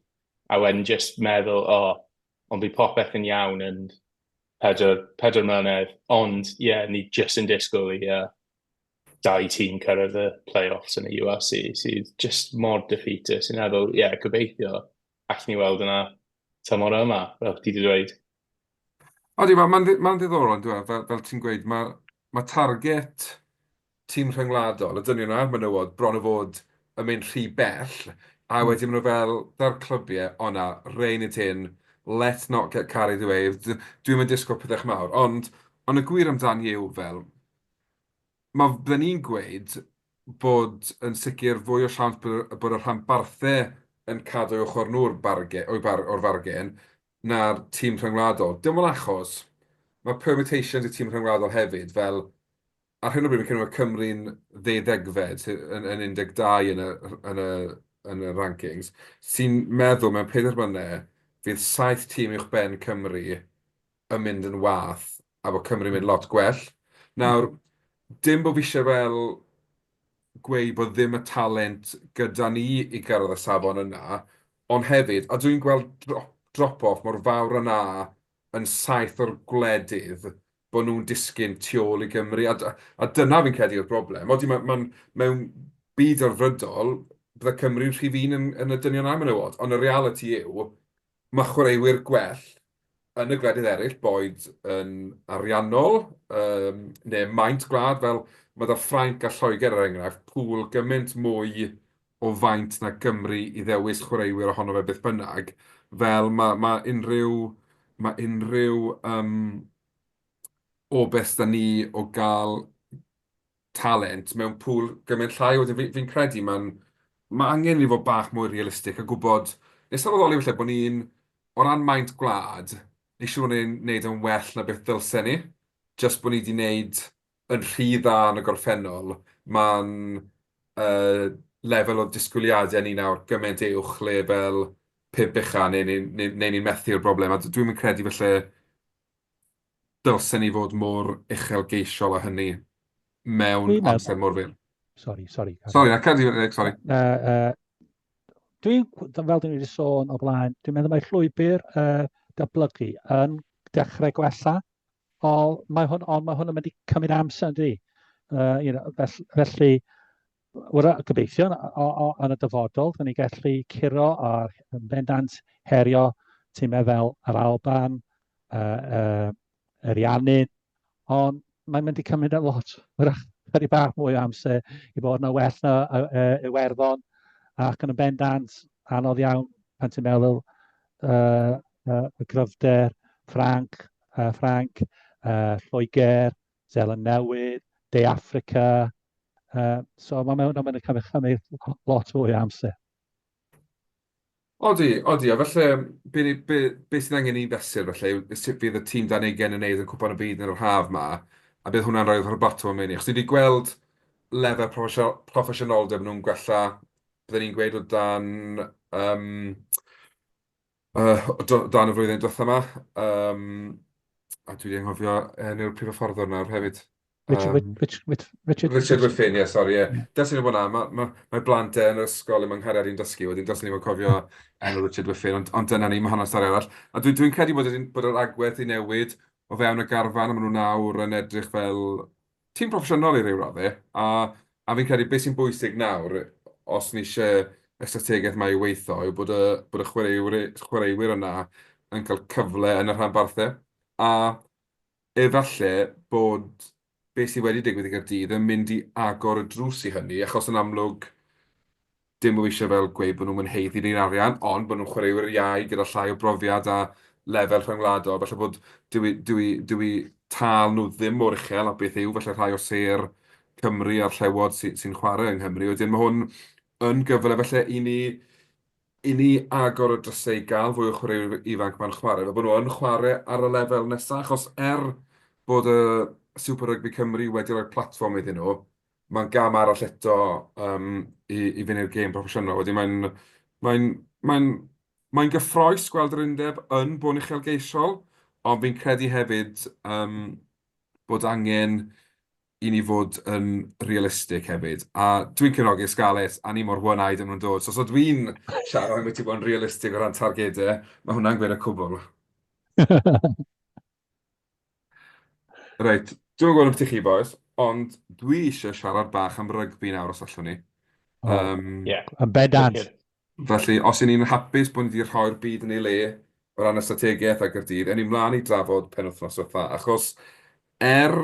a wedyn jyst meddwl, o, ond bydd popeth yn iawn yn pedwar, pedwar mlynedd, ond ie, yeah, ni jyst yn disgwyl i uh, dau tîm cyrraedd y play-offs yn y URC, sydd jyst mor defeatist. Fi'n meddwl, ie, yeah, gobeithio. Allwn ni weld yna tymor yma, fel ti wedi dweud. Odi, mae'n ma, ma ddiddorol, yn dweud, fel, fel ti'n gweud, mae, mae target tîm rhyngwladol, y dynion a'r menywod, bron o fod yn mynd rhy bell, a wedyn maen nhw fel, da'r clybiau, o na, rein it in, let's not get carried away, dwi'm yn disgwyl pethau mawr, ond, ond y gwir amdani yw fel, mae, bydden ni'n gweud bod yn sicr fwy o siawns bod, bod y rhanbarthau yn cadw eu ochr nhw'r barge, o'i bar, o'r fargen na'r tîm rhyngwladol. Dim ond achos mae permutations y tîm rhyngwladol hefyd, fel ar hyn o bryd, fi'n credu mae Cymru'n ddeuddegfed, sydd yn, yn 12 yn y, yn y, yn y rankings, sy'n meddwl mewn pedair mlynedd fydd saith tîm uwchben Cymru yn mynd yn wath a bod Cymru'n mynd lot gwell. Nawr, dim bod fi eisiau fel gweud bod ddim y talent gyda ni i gyrraedd y safon yna, ond hefyd, a dwi'n gweld drop-off mor fawr yna yn saith o'r gwledydd bod nhw'n disgyn tu ôl i Gymru, a, a dyna fi'n credu yw'r broblem. Odi, mae, ma mewn byd delfrydol, bydde Cymru'n rhif un yn, yn y dynion a'r menywod, ond y realiti yw, mae chwaraewyr gwell yn y gwledydd eraill, boed yn ariannol, um, neu maint gwlad, fel mae da Ffrainc a Lloegr er enghraifft, pŵl gymaint mwy o faint na Gymru i ddewis chwaraewyr ohono fe beth bynnag, fel mae, mae unrhyw, mae unrhyw um, obaith 'da ni o gael talent mewn pŵl gymaint llai. Wedyn fi'n fi credu mae'n mae angen i ni fod bach mwy realistig a gwybod, neu sylweddoli falle bod ni'n, o ran maint gwlad, ni siŵr bod ni'n neud yn well na beth ddylsen ni, jyst bod ni wedi neud yn rhy dda yn y gorffennol, mae'n uh, lefel o disgwyliadau ni nawr gymaint uwch lefel pump ucha neu ni'n neu, neu ni methu'r broblem. A dwi'n mynd credu felly dylsen ni fod mor uchelgeisiol â hynny mewn amser mor fyr. Sorry, sorry. Sorry, na, cadw i sorry. Uh, uh, dwi'n, fel dwi'n wedi sôn o blaen, dwi'n meddwl mae llwybr uh, datblygu yn dechrau gwella. Ond mae hwn, ond mae hwn yn mynd i cymryd amser, yndi? Uh, you know, felly, felly wra, gobeithio o, o, yn y dyfodol, dyn ni gallu curo a yn bendant herio tîmau fel yr Alban, uh, uh, yr Iannin, ond mae'n mynd i cymryd a lot, wrach, chydig bach mwy o amser i fod yna well na uh, Iwerddon, ac yn y bendant anodd iawn pan ti'n meddwl uh, uh, y gryfder, Ffranc, uh, Ffranc, uh, Lloegr, Zeland Newydd, De Affrica. Uh, so mae'n mewn am yn y cymryd cymryd lot fwy o amser. Odi, odi, a falle be, be, be sydd angen i fesur falle yw sut fydd y tîm dan ugain yn neud yn Cwpan y Byd yn yr haf ma, a bydd hwnna'n rhoi rhoi botwm yn mynd i. Achos ni wedi gweld lefel proffesiynoldeb nhw'n gwella, byddwn ni'n gweud o dan um, uh, o dan y flwyddyn diwetha yma. Um, a dwi wedi anghofio enw'r prif hyfforddwr nawr hefyd. Richard, um, Rich, Rich, Richard, Richard Whiffin, ie, yeah, sori, ie. Yeah. Dylsen ni fod na, mae ma, ma blant e yn yr ysgol yma'n nghariad i'n dysgu, wedyn dylsen ni fod cofio enw Richard Whiffin, ond, ond dyna ni, mae hwnna'n stori arall. A dwi'n dwi, dwi credu bod, bod yr agwedd i newid o fewn y garfan, a maen nhw nawr yn edrych fel tîm proffesiynol i ryw raddau, a, a fi'n credu beth sy'n bwysig nawr, os ni eisiau y strategaeth mae i weithio, yw bod y, bod y chwaraewyr, chwaraewyr yna yn cael cyfle yn y rhanbarthau. A efallai bod beth sydd wedi digwydd i Gaerdydd yn mynd i agor y drws i hynny, achos yn amlwg dim o eisiau fel gweud bod nhw'n haeddu'r un arian, ond bod nhw'n chwaraewyr iau gyda llai o brofiad a lefel rhyngwladol. Falle bod dyw eu, dyw eu, dyw eu tâl nhw ddim mor uchel a beth yw falle rhai o sêr Cymru a'r Llewod sy'n sy chwarae yng Nghymru. Wedyn mae hwn yn gyfle falle i ni, i ni agor y drysau i gael fwy o chwaraewyr ifanc ma'n chwarae, fel bod nhw yn chwarae ar y lefel nesaf, achos er bod y Super Rugby Cymru wedi rhoi platfform iddyn nhw, mae'n gam arall eto um, i, i fynd i'r gêm proffesiynol. Wedyn mae'n mae'n mae'n mae'n gyffroes gweld yr undeb yn bod yn uchelgeisiol, ond fi'n credu hefyd um, bod angen i ni fod yn realistig hefyd. A dwi'n cefnogi Scarlets, a ni mor one-eyed am nhw'n dod. So, so dwi'n siarad am ti bod yn realistig o ran targedau, mae hwnna'n gweud y cwbl. Reit, dwi'm yn gwybod ambiti chi bois, ond dwi eisiau siarad bach am rygbi nawr os allwn ni. Oh, um, yeah. Yn bendant. Felly, os 'y ni'n hapus bod ni wedi rhoi'r byd yn ei le o ran y strategaeth a Gaerdydd, ewn ni mlaen i drafod penwythnos diwetha, achos er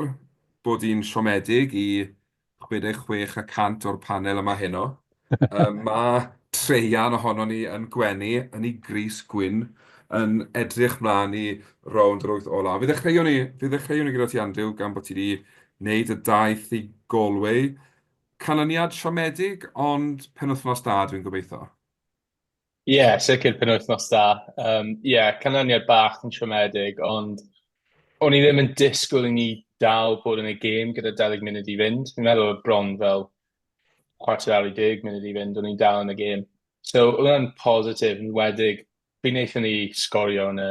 bod hi'n siomedig i 66 y cant o'r panel yma heno, mae traean ohonon ni yn gwenu yn ei grys gwyn, yn edrych mlaen i rownd yr wyth ola. Fe ddechreuwn ni, fe ddechreuwn ni gyda ti, Andrew, gan bod ti wedi wneud y daith i Galway. Canlyniad siomedig, ond penwythnos da, dwi'n gobeithio. Ie, yeah, sicr penwythnos da. Ie, yeah, canlyniad bach yn siomedig, ond o'n i ddim yn disgwyl i ni dal bod yn y gêm gyda 20 munud i fynd. Fi'n meddwl oedd bron fel chwarter awr i 10 munud i fynd, o'n i'n dal yn y gêm. So, oedd hwnna'n positif, yn wedig, pryd wnaethon ni sgorio yn y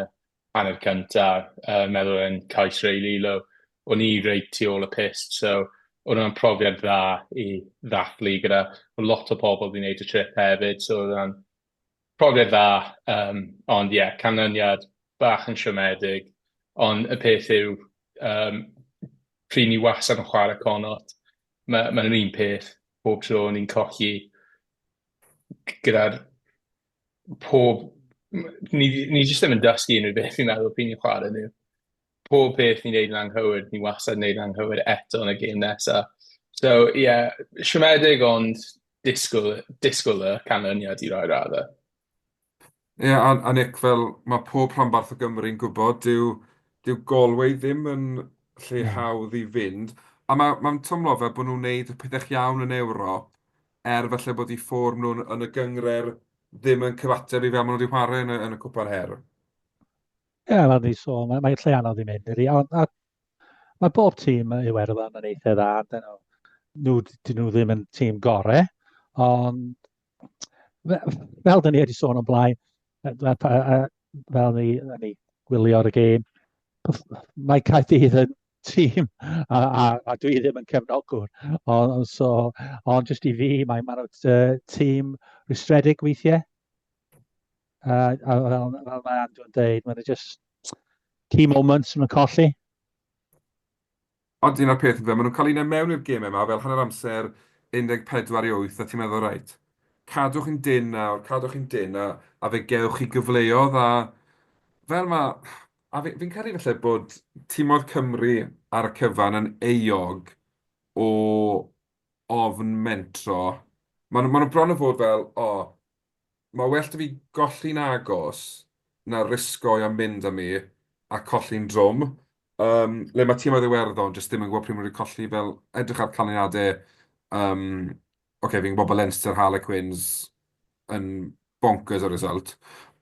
hanner cynta, yy meddwl yn cais Ray Lilo, o'n i reit tu ôl y pyst, so oedd hwnna'n profiad dda i ddathlu gyda lot o pobl wedi wneud y trip hefyd, so oedd hwnna'n profiad dda, um, ond ie, yeah, canlyniad bach yn siomedig, ond y peth yw, um, pryd ni wastad yn chwarae Connacht, mae'n ma yr un peth bob tro ni'n colli gyda'r pob... Ni ni jyst ddim yn dysgu unrhyw beth fi'n meddwl pryd ni'n chwarae nhw. Pob peth ni'n neud yn anghywir, ni wastad yn neud yn anghywir eto yn y gêm nesa. So ie, yeah, siomedig ond disgwyl, disgwyl y canlyniad i rai raddau. Ie, yeah, a, a Nick, fel mae pob rhanbarth o Gymru'n gwybod, dyw, dyw Galway ddim yn lle no. hawdd i fynd. A mae'n ma teimlo fel bod nhw'n gwneud y pethau iawn yn Ewrop, er falle bod eu fform nhw yn y gynghrair ddim yn cyfateb i fel maen nhw wedi chwarae yn y, yn y Cwpan Her. Ie, yeah, fel ni sôn, mae'n mae lle anodd i mynd, ydy. Ond a, mae bob tîm Iwerddon yn eitha dda. Dyn nhw, nhw, dyn nhw ddim yn tîm gore, ond fel dyn ni wedi sôn o'n blaen, fel ni, ni gwylio'r gêm, mae Caerdydd yn tîm, a, a, a dwi ddim yn cefnogwr, ond, so, ond jyst i fi, mae maen nhw'n tîm rwystredig weithiau. A, a fel, fel mae Andrew yn dweud, maen nhw just key moments yn colli. Ond un o'r peth, maen nhw'n cael un mewn i'r gemau yma fel hanner amser 14 i 8, a ti'n meddwl, reit, cadwch chi'n dyn nawr, cadwch chi'n dyn, a, a fe gewch chi gyfleoedd, a fel mae... A fi, fi'n credu falle bod timoedd Cymru ar y cyfan yn euog o ofn mentro. Maen nhw, maen nhw bron o fod fel, o, mae well 'da fi golli'n agos na risgo i a mynd am i a colli'n drwm. Um, le mae timoedd Iwerddon jyst ddim yn gwybod pryd maen nhw wedi colli, fel edrych ar canlyniadau. Um, Oce, okay, fi'n gwybod bod Leinster Harlequins yn bonkers o result,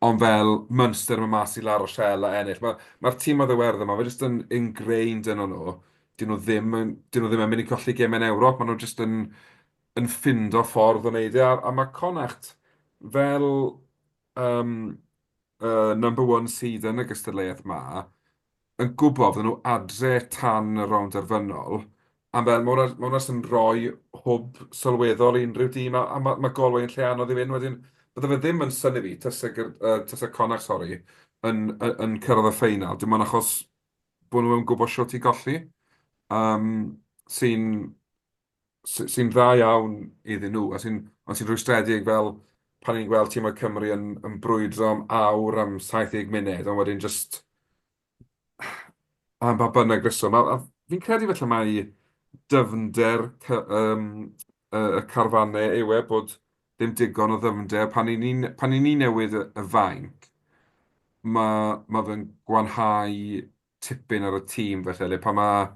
ond fel Munster yn mynd mas i La Rochelle a ennill. Mae'r ma timoedd Iwerddon yma, mae jyst yn ingrained yn nhw. Dyn nhw ddim yn, dyn nhw ddim yn mynd i colli gemau yn Ewrop, maen nhw jyst yn, yn ffindo ffordd o wneud e. A, a mae Connacht fel um, number one seed yn y gystadleuaeth 'ma, yn gwybod fydden nhw adre tan y rownd derfynol, a fel ma' hwnna ma' hwnna jyst yn rhoi hwb sylweddol i unrhyw dîm, a a ma' ma' Galway yn lle anodd i fynd wedyn. Bydde fe ddim yn synnu fi tase Gyr- yy tase Connacht, sori, yn yn yn cyrraedd y ffeinal, dim ond achos bod nhw yn gwybod shwt i golli, yym sy'n sy'n dda iawn iddyn nhw, a sy'n ond sy'n rhwystredig fel pan ni'n gweld tîmoedd Cymru yn, yn brwydro am awr am 70 munud, ond wedyn jyst am ba bynnag reswm. A, a fi'n credu felly mai dyfnder um, y, y carfannau yw e, bod ddim digon o ddyfnder. Pan 'y ni'n pan 'y ni'n newid y, y fainc, mae ma fe'n gwanhau tipyn ar y tîm felly, le pan mae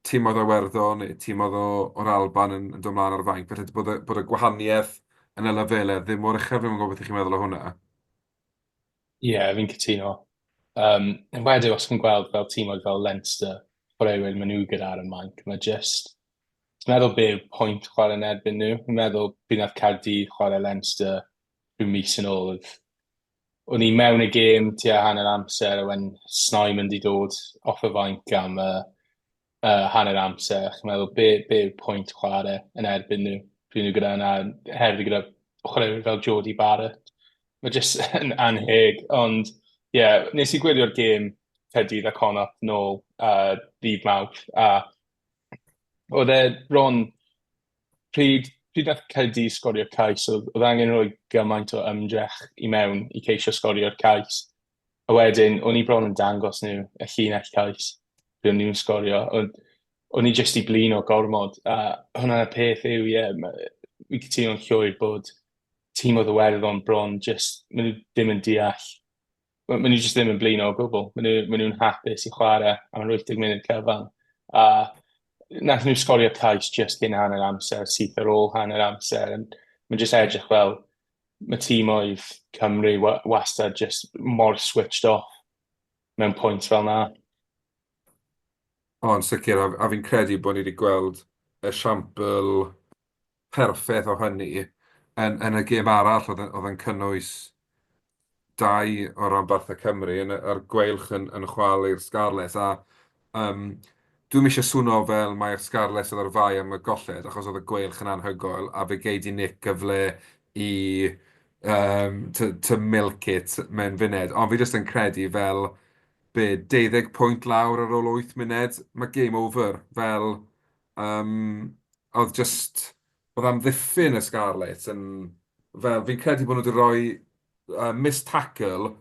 timoedd o Iwerddon neu timoedd o, o'r Alban yn, yn dod mlaen ar y fainc, felly bod y, bod y gwahaniaeth yn y lefelau ddim mor uchel, fi'm yn gwybod beth ych chi'n meddwl o hwnna. Ie, yeah, fi'n cytuno. Um, yn wedi os chi'n gweld fel timoedd fel Leinster, chwaraewyr maen nhw gyda ar y mainc, mae just... Ti'n meddwl be yw'r pwynt chwarae yn erbyn nhw? Fi'n meddwl pryd nath Caerdydd chwarae Leinster rhyw mis yn ôl, oedd o'n i mewn y gêm tua hanner amser a when Snyman 'di dod off y fainc am y uh, hanner amser, chi'n meddwl be, be yw'r pwynt chwarae yn erbyn nhw? Pryd nhw gyda yna, hefyd gyda chwaraewyr fel Jordie Barrett. Mae jyst yn anheg, ond ie, yeah, nes i gwylio'r gêm Caerdydd a Connacht nôl uh, ddydd Mawrth, a oedd e bron pryd pryd nath Caerdydd sgorio cais, oedd, oedd angen rhoi gymaint o ymdrech i mewn i ceisio sgorio'r cais. A wedyn, o'n i bron yn dangos nhw y llinell cais pryd o'n nhw'n sgorio. Ond o'n i jyst i blino gormod, a hwnna'r peth yw, ie, yeah, fi cytuno'n llwyr bod tîm oedd Iwerddon bron jyst, maen nhw ddim yn deall, maen nhw jyst ddim yn blino o gwbl, maen nhw, maen nhw'n hapus i chwarae am yr 80 munud cyfan. A nath nhw sgorio cais jyst cyn hanner amser, syth ar ôl hanner amser, and mae'n jyst edrych fel mae tîmoedd Cymru wastad jyst mor switched off mewn pwynt fel 'na. O, yn sicr, a, a fi'n credu bod ni wedi gweld esiampl perffaith o hynny yn, yn y gêm arall oedd, oedd yn cynnwys dau o ranbarthau Cymru yn, a'r Gweilch yn, yn chwalu'r Scarlets a um, dwi'm eisiau swno fel mai'r Scarlets oedd ar fai am y golled achos oedd y Gweilch yn anhygoel a fe gei di Nick gyfle i um, to, to milk it mewn funed ond fi jyst yn credu fel be, 12 pwynt lawr ar ôl 8 munud, mae game over. Fel, um, oedd just, oedd amddiffyn y Scarlets yn, fel, fi'n credu bod nhw wedi rhoi uh, missed tackle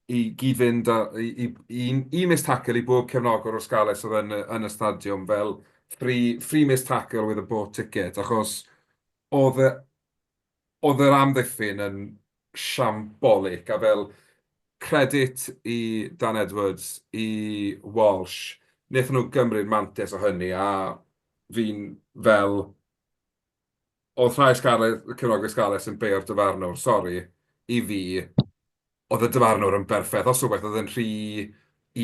i gyd-fynd â, i, i, i, i missed tackle i bob cefnogwr o'r Scarlets oedd yn, yn y stadiwm, fel free, free missed tackle with a bought ticket, achos oedd y, oedd yr amddiffyn yn shambolic, a fel credit i Dan Edwards, i Walsh, wnaethon nhw gymryd mantais o hynny, a fi'n fel... Oedd rhai Scarlets, cefnogwyr Scarlets yn beio'r dyfarnwr, sori, i fi, oedd y dyfarnwr yn berffaith. Os rhywbeth, oedd yn rhy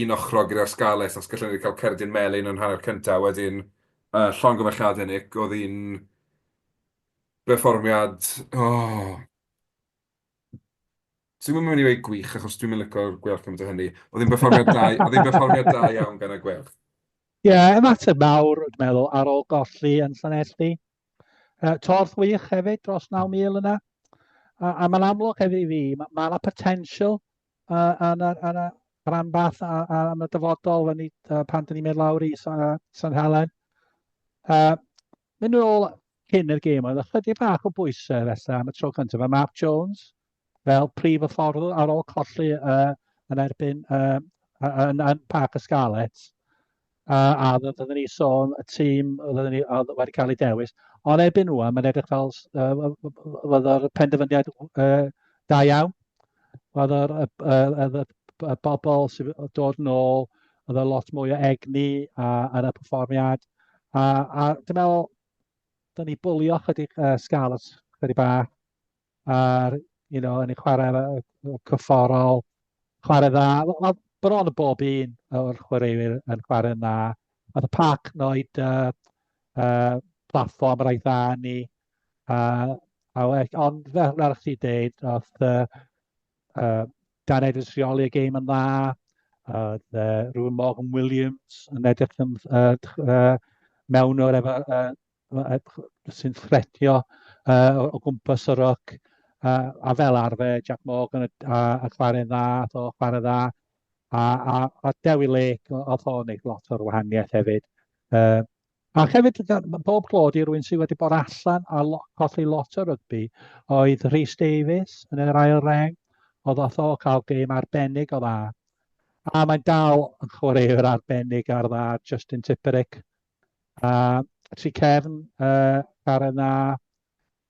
un ochrog gyda'r Scarlets, os gallen ni wedi cael cerdyn melyn yn hanner cyntaf, wedyn uh, llongyfarchiadau Nick, oedd hi'n berfformiad, oh, Dwi'm yn mynd i weud gwych, achos dwi'm yn licio'r Gweilch cymaint o hynny. Oedd hi'n berfformiad da, oedd hi'n berfformiad da iawn gan y Gweilch. Ie, yeah, ymateb mawr, dwi'n meddwl, ar ôl golli yn Llanelli. Uh, torth wych hefyd, dros 9,000 yna. A, a mae'n amlwg hefyd i fi, mae yna potential uh, yn y, yn y rhanbarth a, a, yn y dyfodol ni, uh, pan dyn ni'n mynd lawr i San, San Helen. Uh, mynd yn ôl cyn yr gêm, oedd ychydig bach o bwysau felly am y tro cyntaf. Mae Mark Jones fel prif hyfforddwr ar ôl colli uh, yn erbyn uh, yn, yn Parc y Scarlets. Uh, a oedden ni sôn y tîm oedden ni oedd wedi cael ei dewis. Ond erbyn rwan, mae'n edrych fel uh, oedd yr penderfyniad uh, da iawn. Oedd yr, y, y, y, y bobl sydd dod yn ôl, oedd y lot mwy o egni a, yn y perfformiad. A, a dwi'n meddwl, dyn ni bwlio chydig uh, Scarlets chydig bach a'r, you know, yn ei chwarae cyfforol, chwarae dda. Wel, bron y bob un o'r chwaraewyr yn chwarae'n dda. Oedd y parc noed uh, uh, platfform rhaid dda ni. Uh, a, ond fel fel chdi deud, oedd uh, uh, Dan Edwards rheoli y gêm yn dda, oedd uh, Rhywun Morgan Williams yn edrych yn uh, uh, mewn o'r efo uh, sy'n thretio uh, o, o gwmpas y ryc, uh, a fel arfer Jack Morgan a, a, a chwarae'n dda, ath o chwarae dda, a, a, a Dewi Lake, oedd o'n neud lot o'r wahaniaeth hefyd. Uh, a hefyd, bob clod i rywun sydd wedi bod allan a lo, colli lot o rygbi, oedd Rhys Davies yn yr ail reng, oedd oedd o cael gêm arbennig o dda. A mae'n dal yn chwaraewr arbennig ar dda, Justin Tipuric. A tri cefn, uh, ar yna,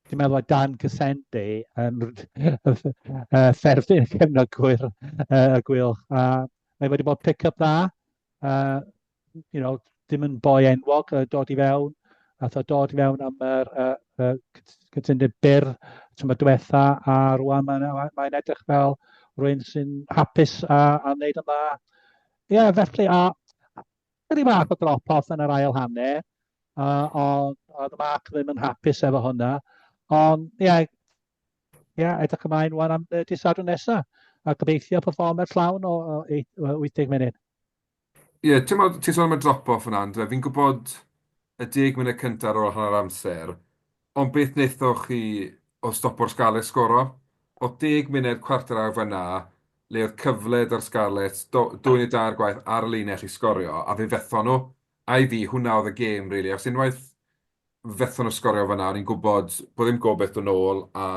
dwi'n meddwl mae Dan Casendi yn uh, fferfyn cefnogwyr uh, y Gweilch. A mae wedi bod pick-up dda. Uh, you know, dim yn boi enwog uh, dod i fewn. Ath o dod i fewn am yr uh, uh, cytundeb byr tymor diwetha, a rwan mae'n mae, mae edrych fel rhywun sy'n hapus a, a wneud yn dda. Ie, yeah, felly, a Chydig bach o drop-off yn yr ail hanner, uh, ond oedd Mark ddim yn hapus efo hwnna. Ond, ie, yeah, yeah, edrych ymlaen wan am y dydd Sadwrn nesaf, a gobeithio perfformiad llawn o, o 80 munud. Ie, yeah, ti'n ti sôn am y drop-off yna, Andre. Fi'n gwybod y 10 munud cyntaf ar ôl hanner amser, ond beth wnaethoch chi o stopo'r Scarlets sgoro? Oedd 10 munud cwarter awr fan'na le oedd cyfle 'da'r Scarlets, do, dwy neu dair gwaith ar y linell i sgorio, a fe fethon nhw. A i fi, hwnna oedd y gêm, really. Achos unwaith fethon nhw sgorio fan'na, o'n i'n gwybod bod ddim gobaith dod nôl a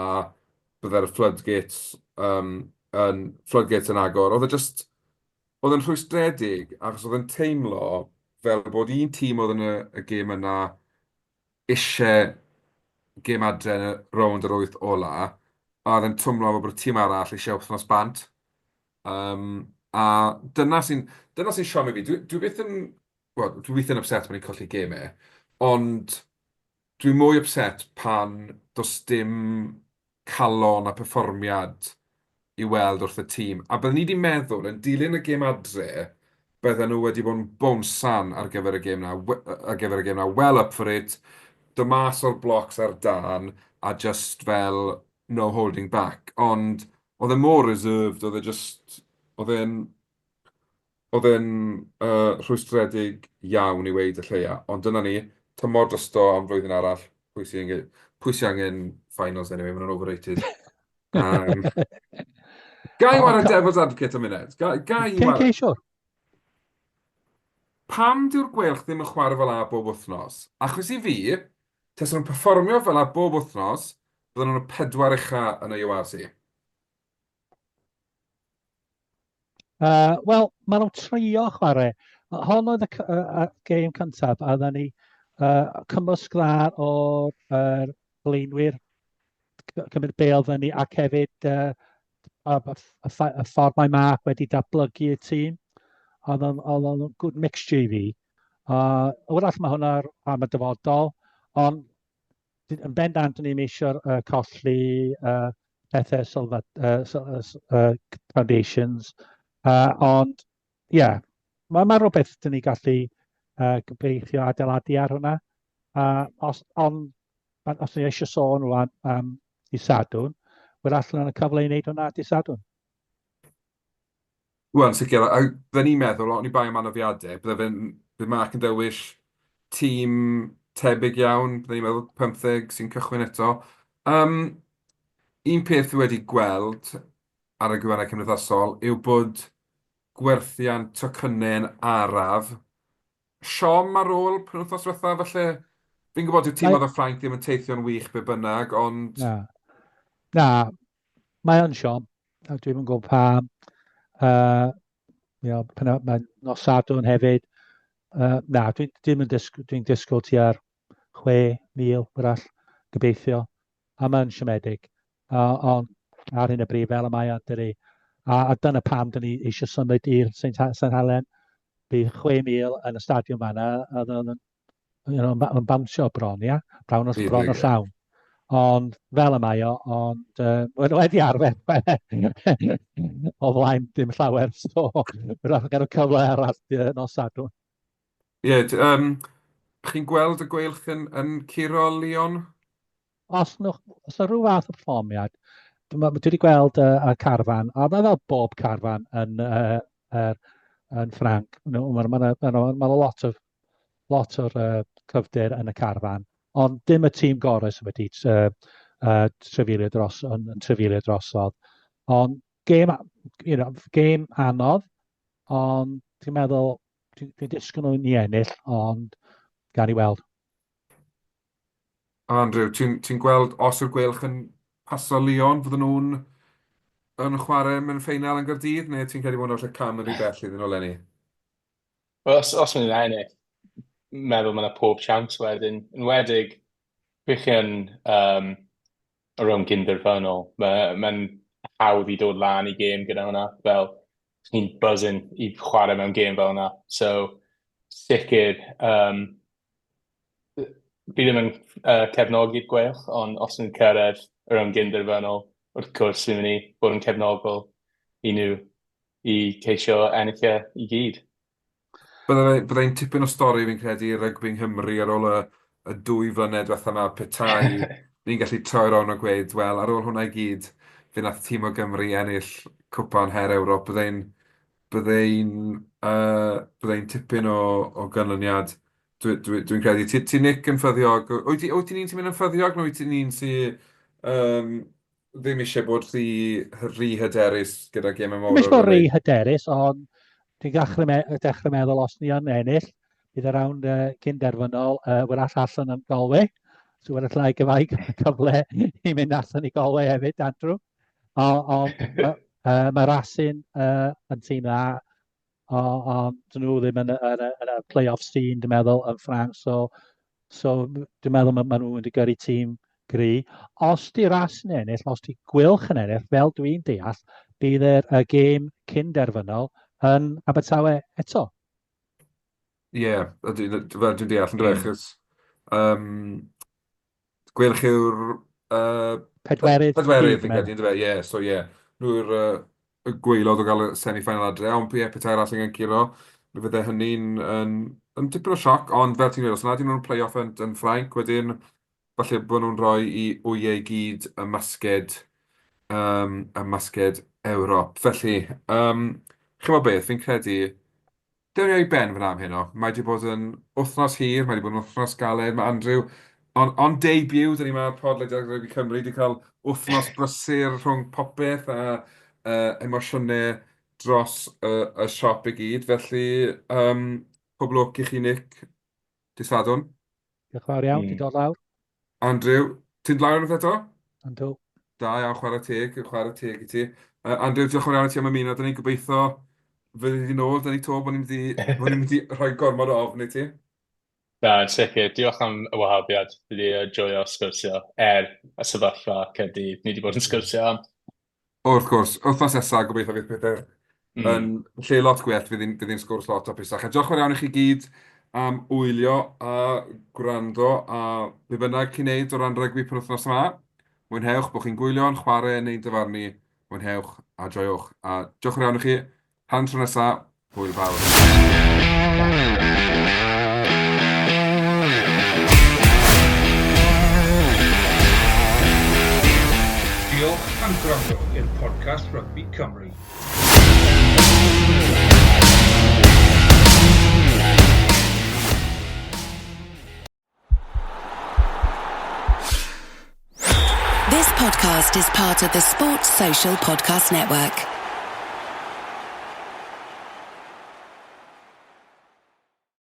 byddai'r floodgates um, yn, floodgates yn agor. Oedd e just, oedd yn rhwystredig achos oedd yn teimlo fel bod un tîm oedd yn y, y gêm yna eisiau gêm adre yn y rownd yr wyth ola, a oedd e'n twmlo fel bod y tîm arall eisiau wythnos bant. Um, a dyna sy'n dyna sy'n siomi fi. Dwi, dwi byth yn wel, dwi weithiau'n upset pan ni'n colli gemau, ond dwi'n mwy upset pan does dim calon a perfformiad i weld wrth y tîm. A byddwn ni wedi meddwl, yn dilyn y gêm adre, bydden nhw wedi bod yn bownsan ar gyfer y gêm 'na, ar gyfer y gêm 'na, well up for it, dod mas o'r blocs ar dân, a just fel no holding back. Ond oedd e mor reserved, oedd e just, oedd e'n Oedd e'n yy rhwystredig iawn i weud y lleia, ond dyna ni, tymor drosto am flwyddyn arall, pwy sy angen, pwy sy angen finals anyway, maen nhw'n overrated. Um, ga i wara Devil's Advocate am munud? Ga, ga i wara? Okay, sure. Pam dyw'r Gweilch ddim yn chwarae fel 'a bob wythnos? Achos i fi, tasen nhw'n perfformio fel 'a bob wythnos, bydden nhw'n y pedwar ucha yn y URC. Wel, maen nhw'n trio chwarae. Hon oedd y, y, y gêm cyntaf, a oedden ni uh, cymysg dda o'r uh, blaenwyr cymryd bêl fyny ac hefyd uh, y, y, y, y ffordd mae Mark wedi datblygu y tîm. Oedd o'n good mixture i fi. Uh, wrach mae hwnna am y dyfodol, ond yn bendant o'n i'n eisiau uh, colli uh, pethau sylfa, uh, uh, foundations, uh, ond ie, yeah, mae ma rhywbeth dyn ni gallu uh, gobeithio adeiladu ar hwnna. Uh, os, ond os ni eisiau sôn rwan am um, i Sadwrn, wyr allan yn y cyfle i wneud hwnna di Sadwrn. Wel, yn sicr, a bydden ni'n meddwl, oni bai am anafiadau, bydde fe'n, bydd Mark yn dewis tîm tebyg iawn, bydden ni'n meddwl 15 sy'n cychwyn eto. Um, un peth fi wedi gweld ar y gwefannau cymdeithasol yw bod gwerthiant tocynnau'n araf. Siom ar ôl penwythnos diwetha, falle? Fi'n gwybod dyw tîmoedd o Ffrainc ddim yn teithio'n wych be bynnag, ond... Na, na, mae o'n siom. A dwi'm yn gwybod pam. Uh, you know, pan mae nos Sadwrn hefyd. Uh, na, dwi'n dwi yn disgwyl, dwi disgwyl tua'r 6,000 wrach, gobeithio. A mae'n siomedig. Uh, ond ar hyn o bryd fel y mae o'n dydi. A, a dyna pam dyn ni eisiau symud i'r St Helen. Bydd 6,000 yn y stadiwm fanna, a oedd yn you know, yn bawnsio bron, ia? Bron, o, bron o llawn. Ond fel y mae o, ond uh, wedi arfer o flaen dim llawer, so rhaid gael y cyfle arall nos Sadwrn. Ie, yeah, um, chi'n gweld y gweilch yn, yn curo Lyon? Os, nhw, os yna rhyw fath o perfformiad, dwi wedi gweld y, y carfan, a mae fel bob carfan yn, uh, er, yn Ffranc, mae'n ma, ma, ma, ma, ma lot o lot o'r uh, cryfder yn y carfan, ond dim y tîm gorau sydd wedi uh, uh, trefeilio dros, yn, yn trefeilio drosodd. Ond gêm, you know, gêm anodd, ond dwi'n meddwl, dwi'n dwi disgwyl nhw'n i ennill, ond gan i weld. Andrew, ti'n ti gweld os yw'r Gweilch yn paso Lyon, fydden nhw'n yn chwarae mewn ffeinal yn Gaerdydd, neu ti'n credu bod nhw'n cam yn rhy bell iddyn nhw eleni? Wel, os, os maen nhw'n ennill, meddwl mae yna pob siawns wedyn. Yn wedig, pryd chi yn um, y rownd gynderfynol, mae'n ma hawdd i dod lan i gêm gyda hwnna. Fel, chi'n buzzing i chwarae mewn gêm fel hwnna. So, sicr, um, fi ddim yn uh, cefnogi'r Gweilch, ond os nhw'n cyrraedd y rownd gynderfynol, wrth gwrs fi'n mynd i bod yn cefnogol i nhw i ceisio ennill e i gyd. Byddai'n tipyn o stori fi'n credu i rygbi yng Nghymru ar ôl y, y dwy flynedd diwetha yma, petai ni'n gallu troi rownd a gweud, wel, ar ôl hwnna i gyd, fe nath tîm o Gymru ennill cwpan Her Ewrop. Byddai'n byddai'n uh, byddai'n tipyn o, o ganlyniad, dwi'n dwi, dwi credu. Ti, ti Nick yn ffyddiog? Wyt ti, wyt ti'n un sy'n mynd yn ffyddiog, neu wyt ti'n un sy'n um, ddim eisiau bod rhy, rhy hyderus gyda gemau mawr. Ddim eisiau bod rhy hyderus, ond dwi'n dechrau, me dechrau meddwl os ni yn ennill, Bydd y rownd uh, cyn derfynol uh, wrach allan yn Galway. So wrach lai gyfai cyfle i mynd allan i Galway hefyd, Andrew. Ond uh, uh, mae Racing uh, yn tîm dda, ond dyn nhw ddim yn, yn, yn, yn y play-off scene, dwi'n meddwl, yn Ffranc. So, so dwi'n meddwl mae, maen nhw'n mynd i gyrru tîm gry. Os di Racing yn ennill, os di Gwylch yn ennill, fel dwi'n deall, bydd yr y gêm cyn derfynol yn Abertawe eto. Ie, yeah, fel dwi'n deall yn dweud, achos um, Gweilch yw'r... Uh, pedwerydd. Pedwerydd, fi'n credu, yndyfe, ie, yeah, so ie. Yeah. Nhw yw'r uh, y gwaelod o gael y semi-final adre, ond ie, petai arall yn curo, mi fydde hynny'n yn, yn tipyn o sioc, ond fel ti'n dweud, os nad ydyn nhw'n play-off yn, yn Ffrainc, wedyn falle bod nhw'n rhoi i wyau i gyd y masged, um, y masged Ewrop. Felly, um, chi'n gwybod beth, fi'n credu, Dewn ni o'i ben fan'na am heno. Mae 'di bod yn wythnos hir, mae 'di bod yn wythnos galed. Mae Andrew on, on debut, dyn ni 'ma ar podlediad Rygbi Cymru, 'di cael wythnos brysur rhwng popeth a uh, emosiynau dros y, y siop i gyd. Felly, um, pob lwc i chi, Nick, dydd Sadwrn. Diolch yn fawr iawn, mm. dod lawr. Andrew, ti'n lawr unwaith eto? Yndw. Da iawn, chwarae teg, chwarae teg i ti. Uh, Andrew, diolch yn fawr iawn i ti am ymuno. Da ni'n gobeithio fyddi di nôl, da ni to bod ni'n mynd i, bod ni'n mynd i rhoi gormod o ofn i ti. Na, yn sicr. Diolch am y wahoddiad. Fi wedi joio sgwrsio er y sefyllfa Caerdydd ni wedi bod yn sgwrsio am. Wrth gwrs, wythnos nesaf, gobeithio fydd pethau mm. yn lle lot gwell, fydd hi'n fydd hi'n sgwrs lot hapusach. A diolch yn fawr iawn i chi gyd am wylio a gwrando a be bynnag chi'n neud o ran rygbi penwythnos yma. Mwynhewch bod chi'n gwylio, yn chwarae neu'n dyfarnu. Mwynhewch a joiwch. A diolch yn fawr iawn i chi. Tan tro nesa, hwyl fawr. Diolch am gwrando i'r podcast Rygbi Cymru. This podcast is part of the Sports Social Podcast Network.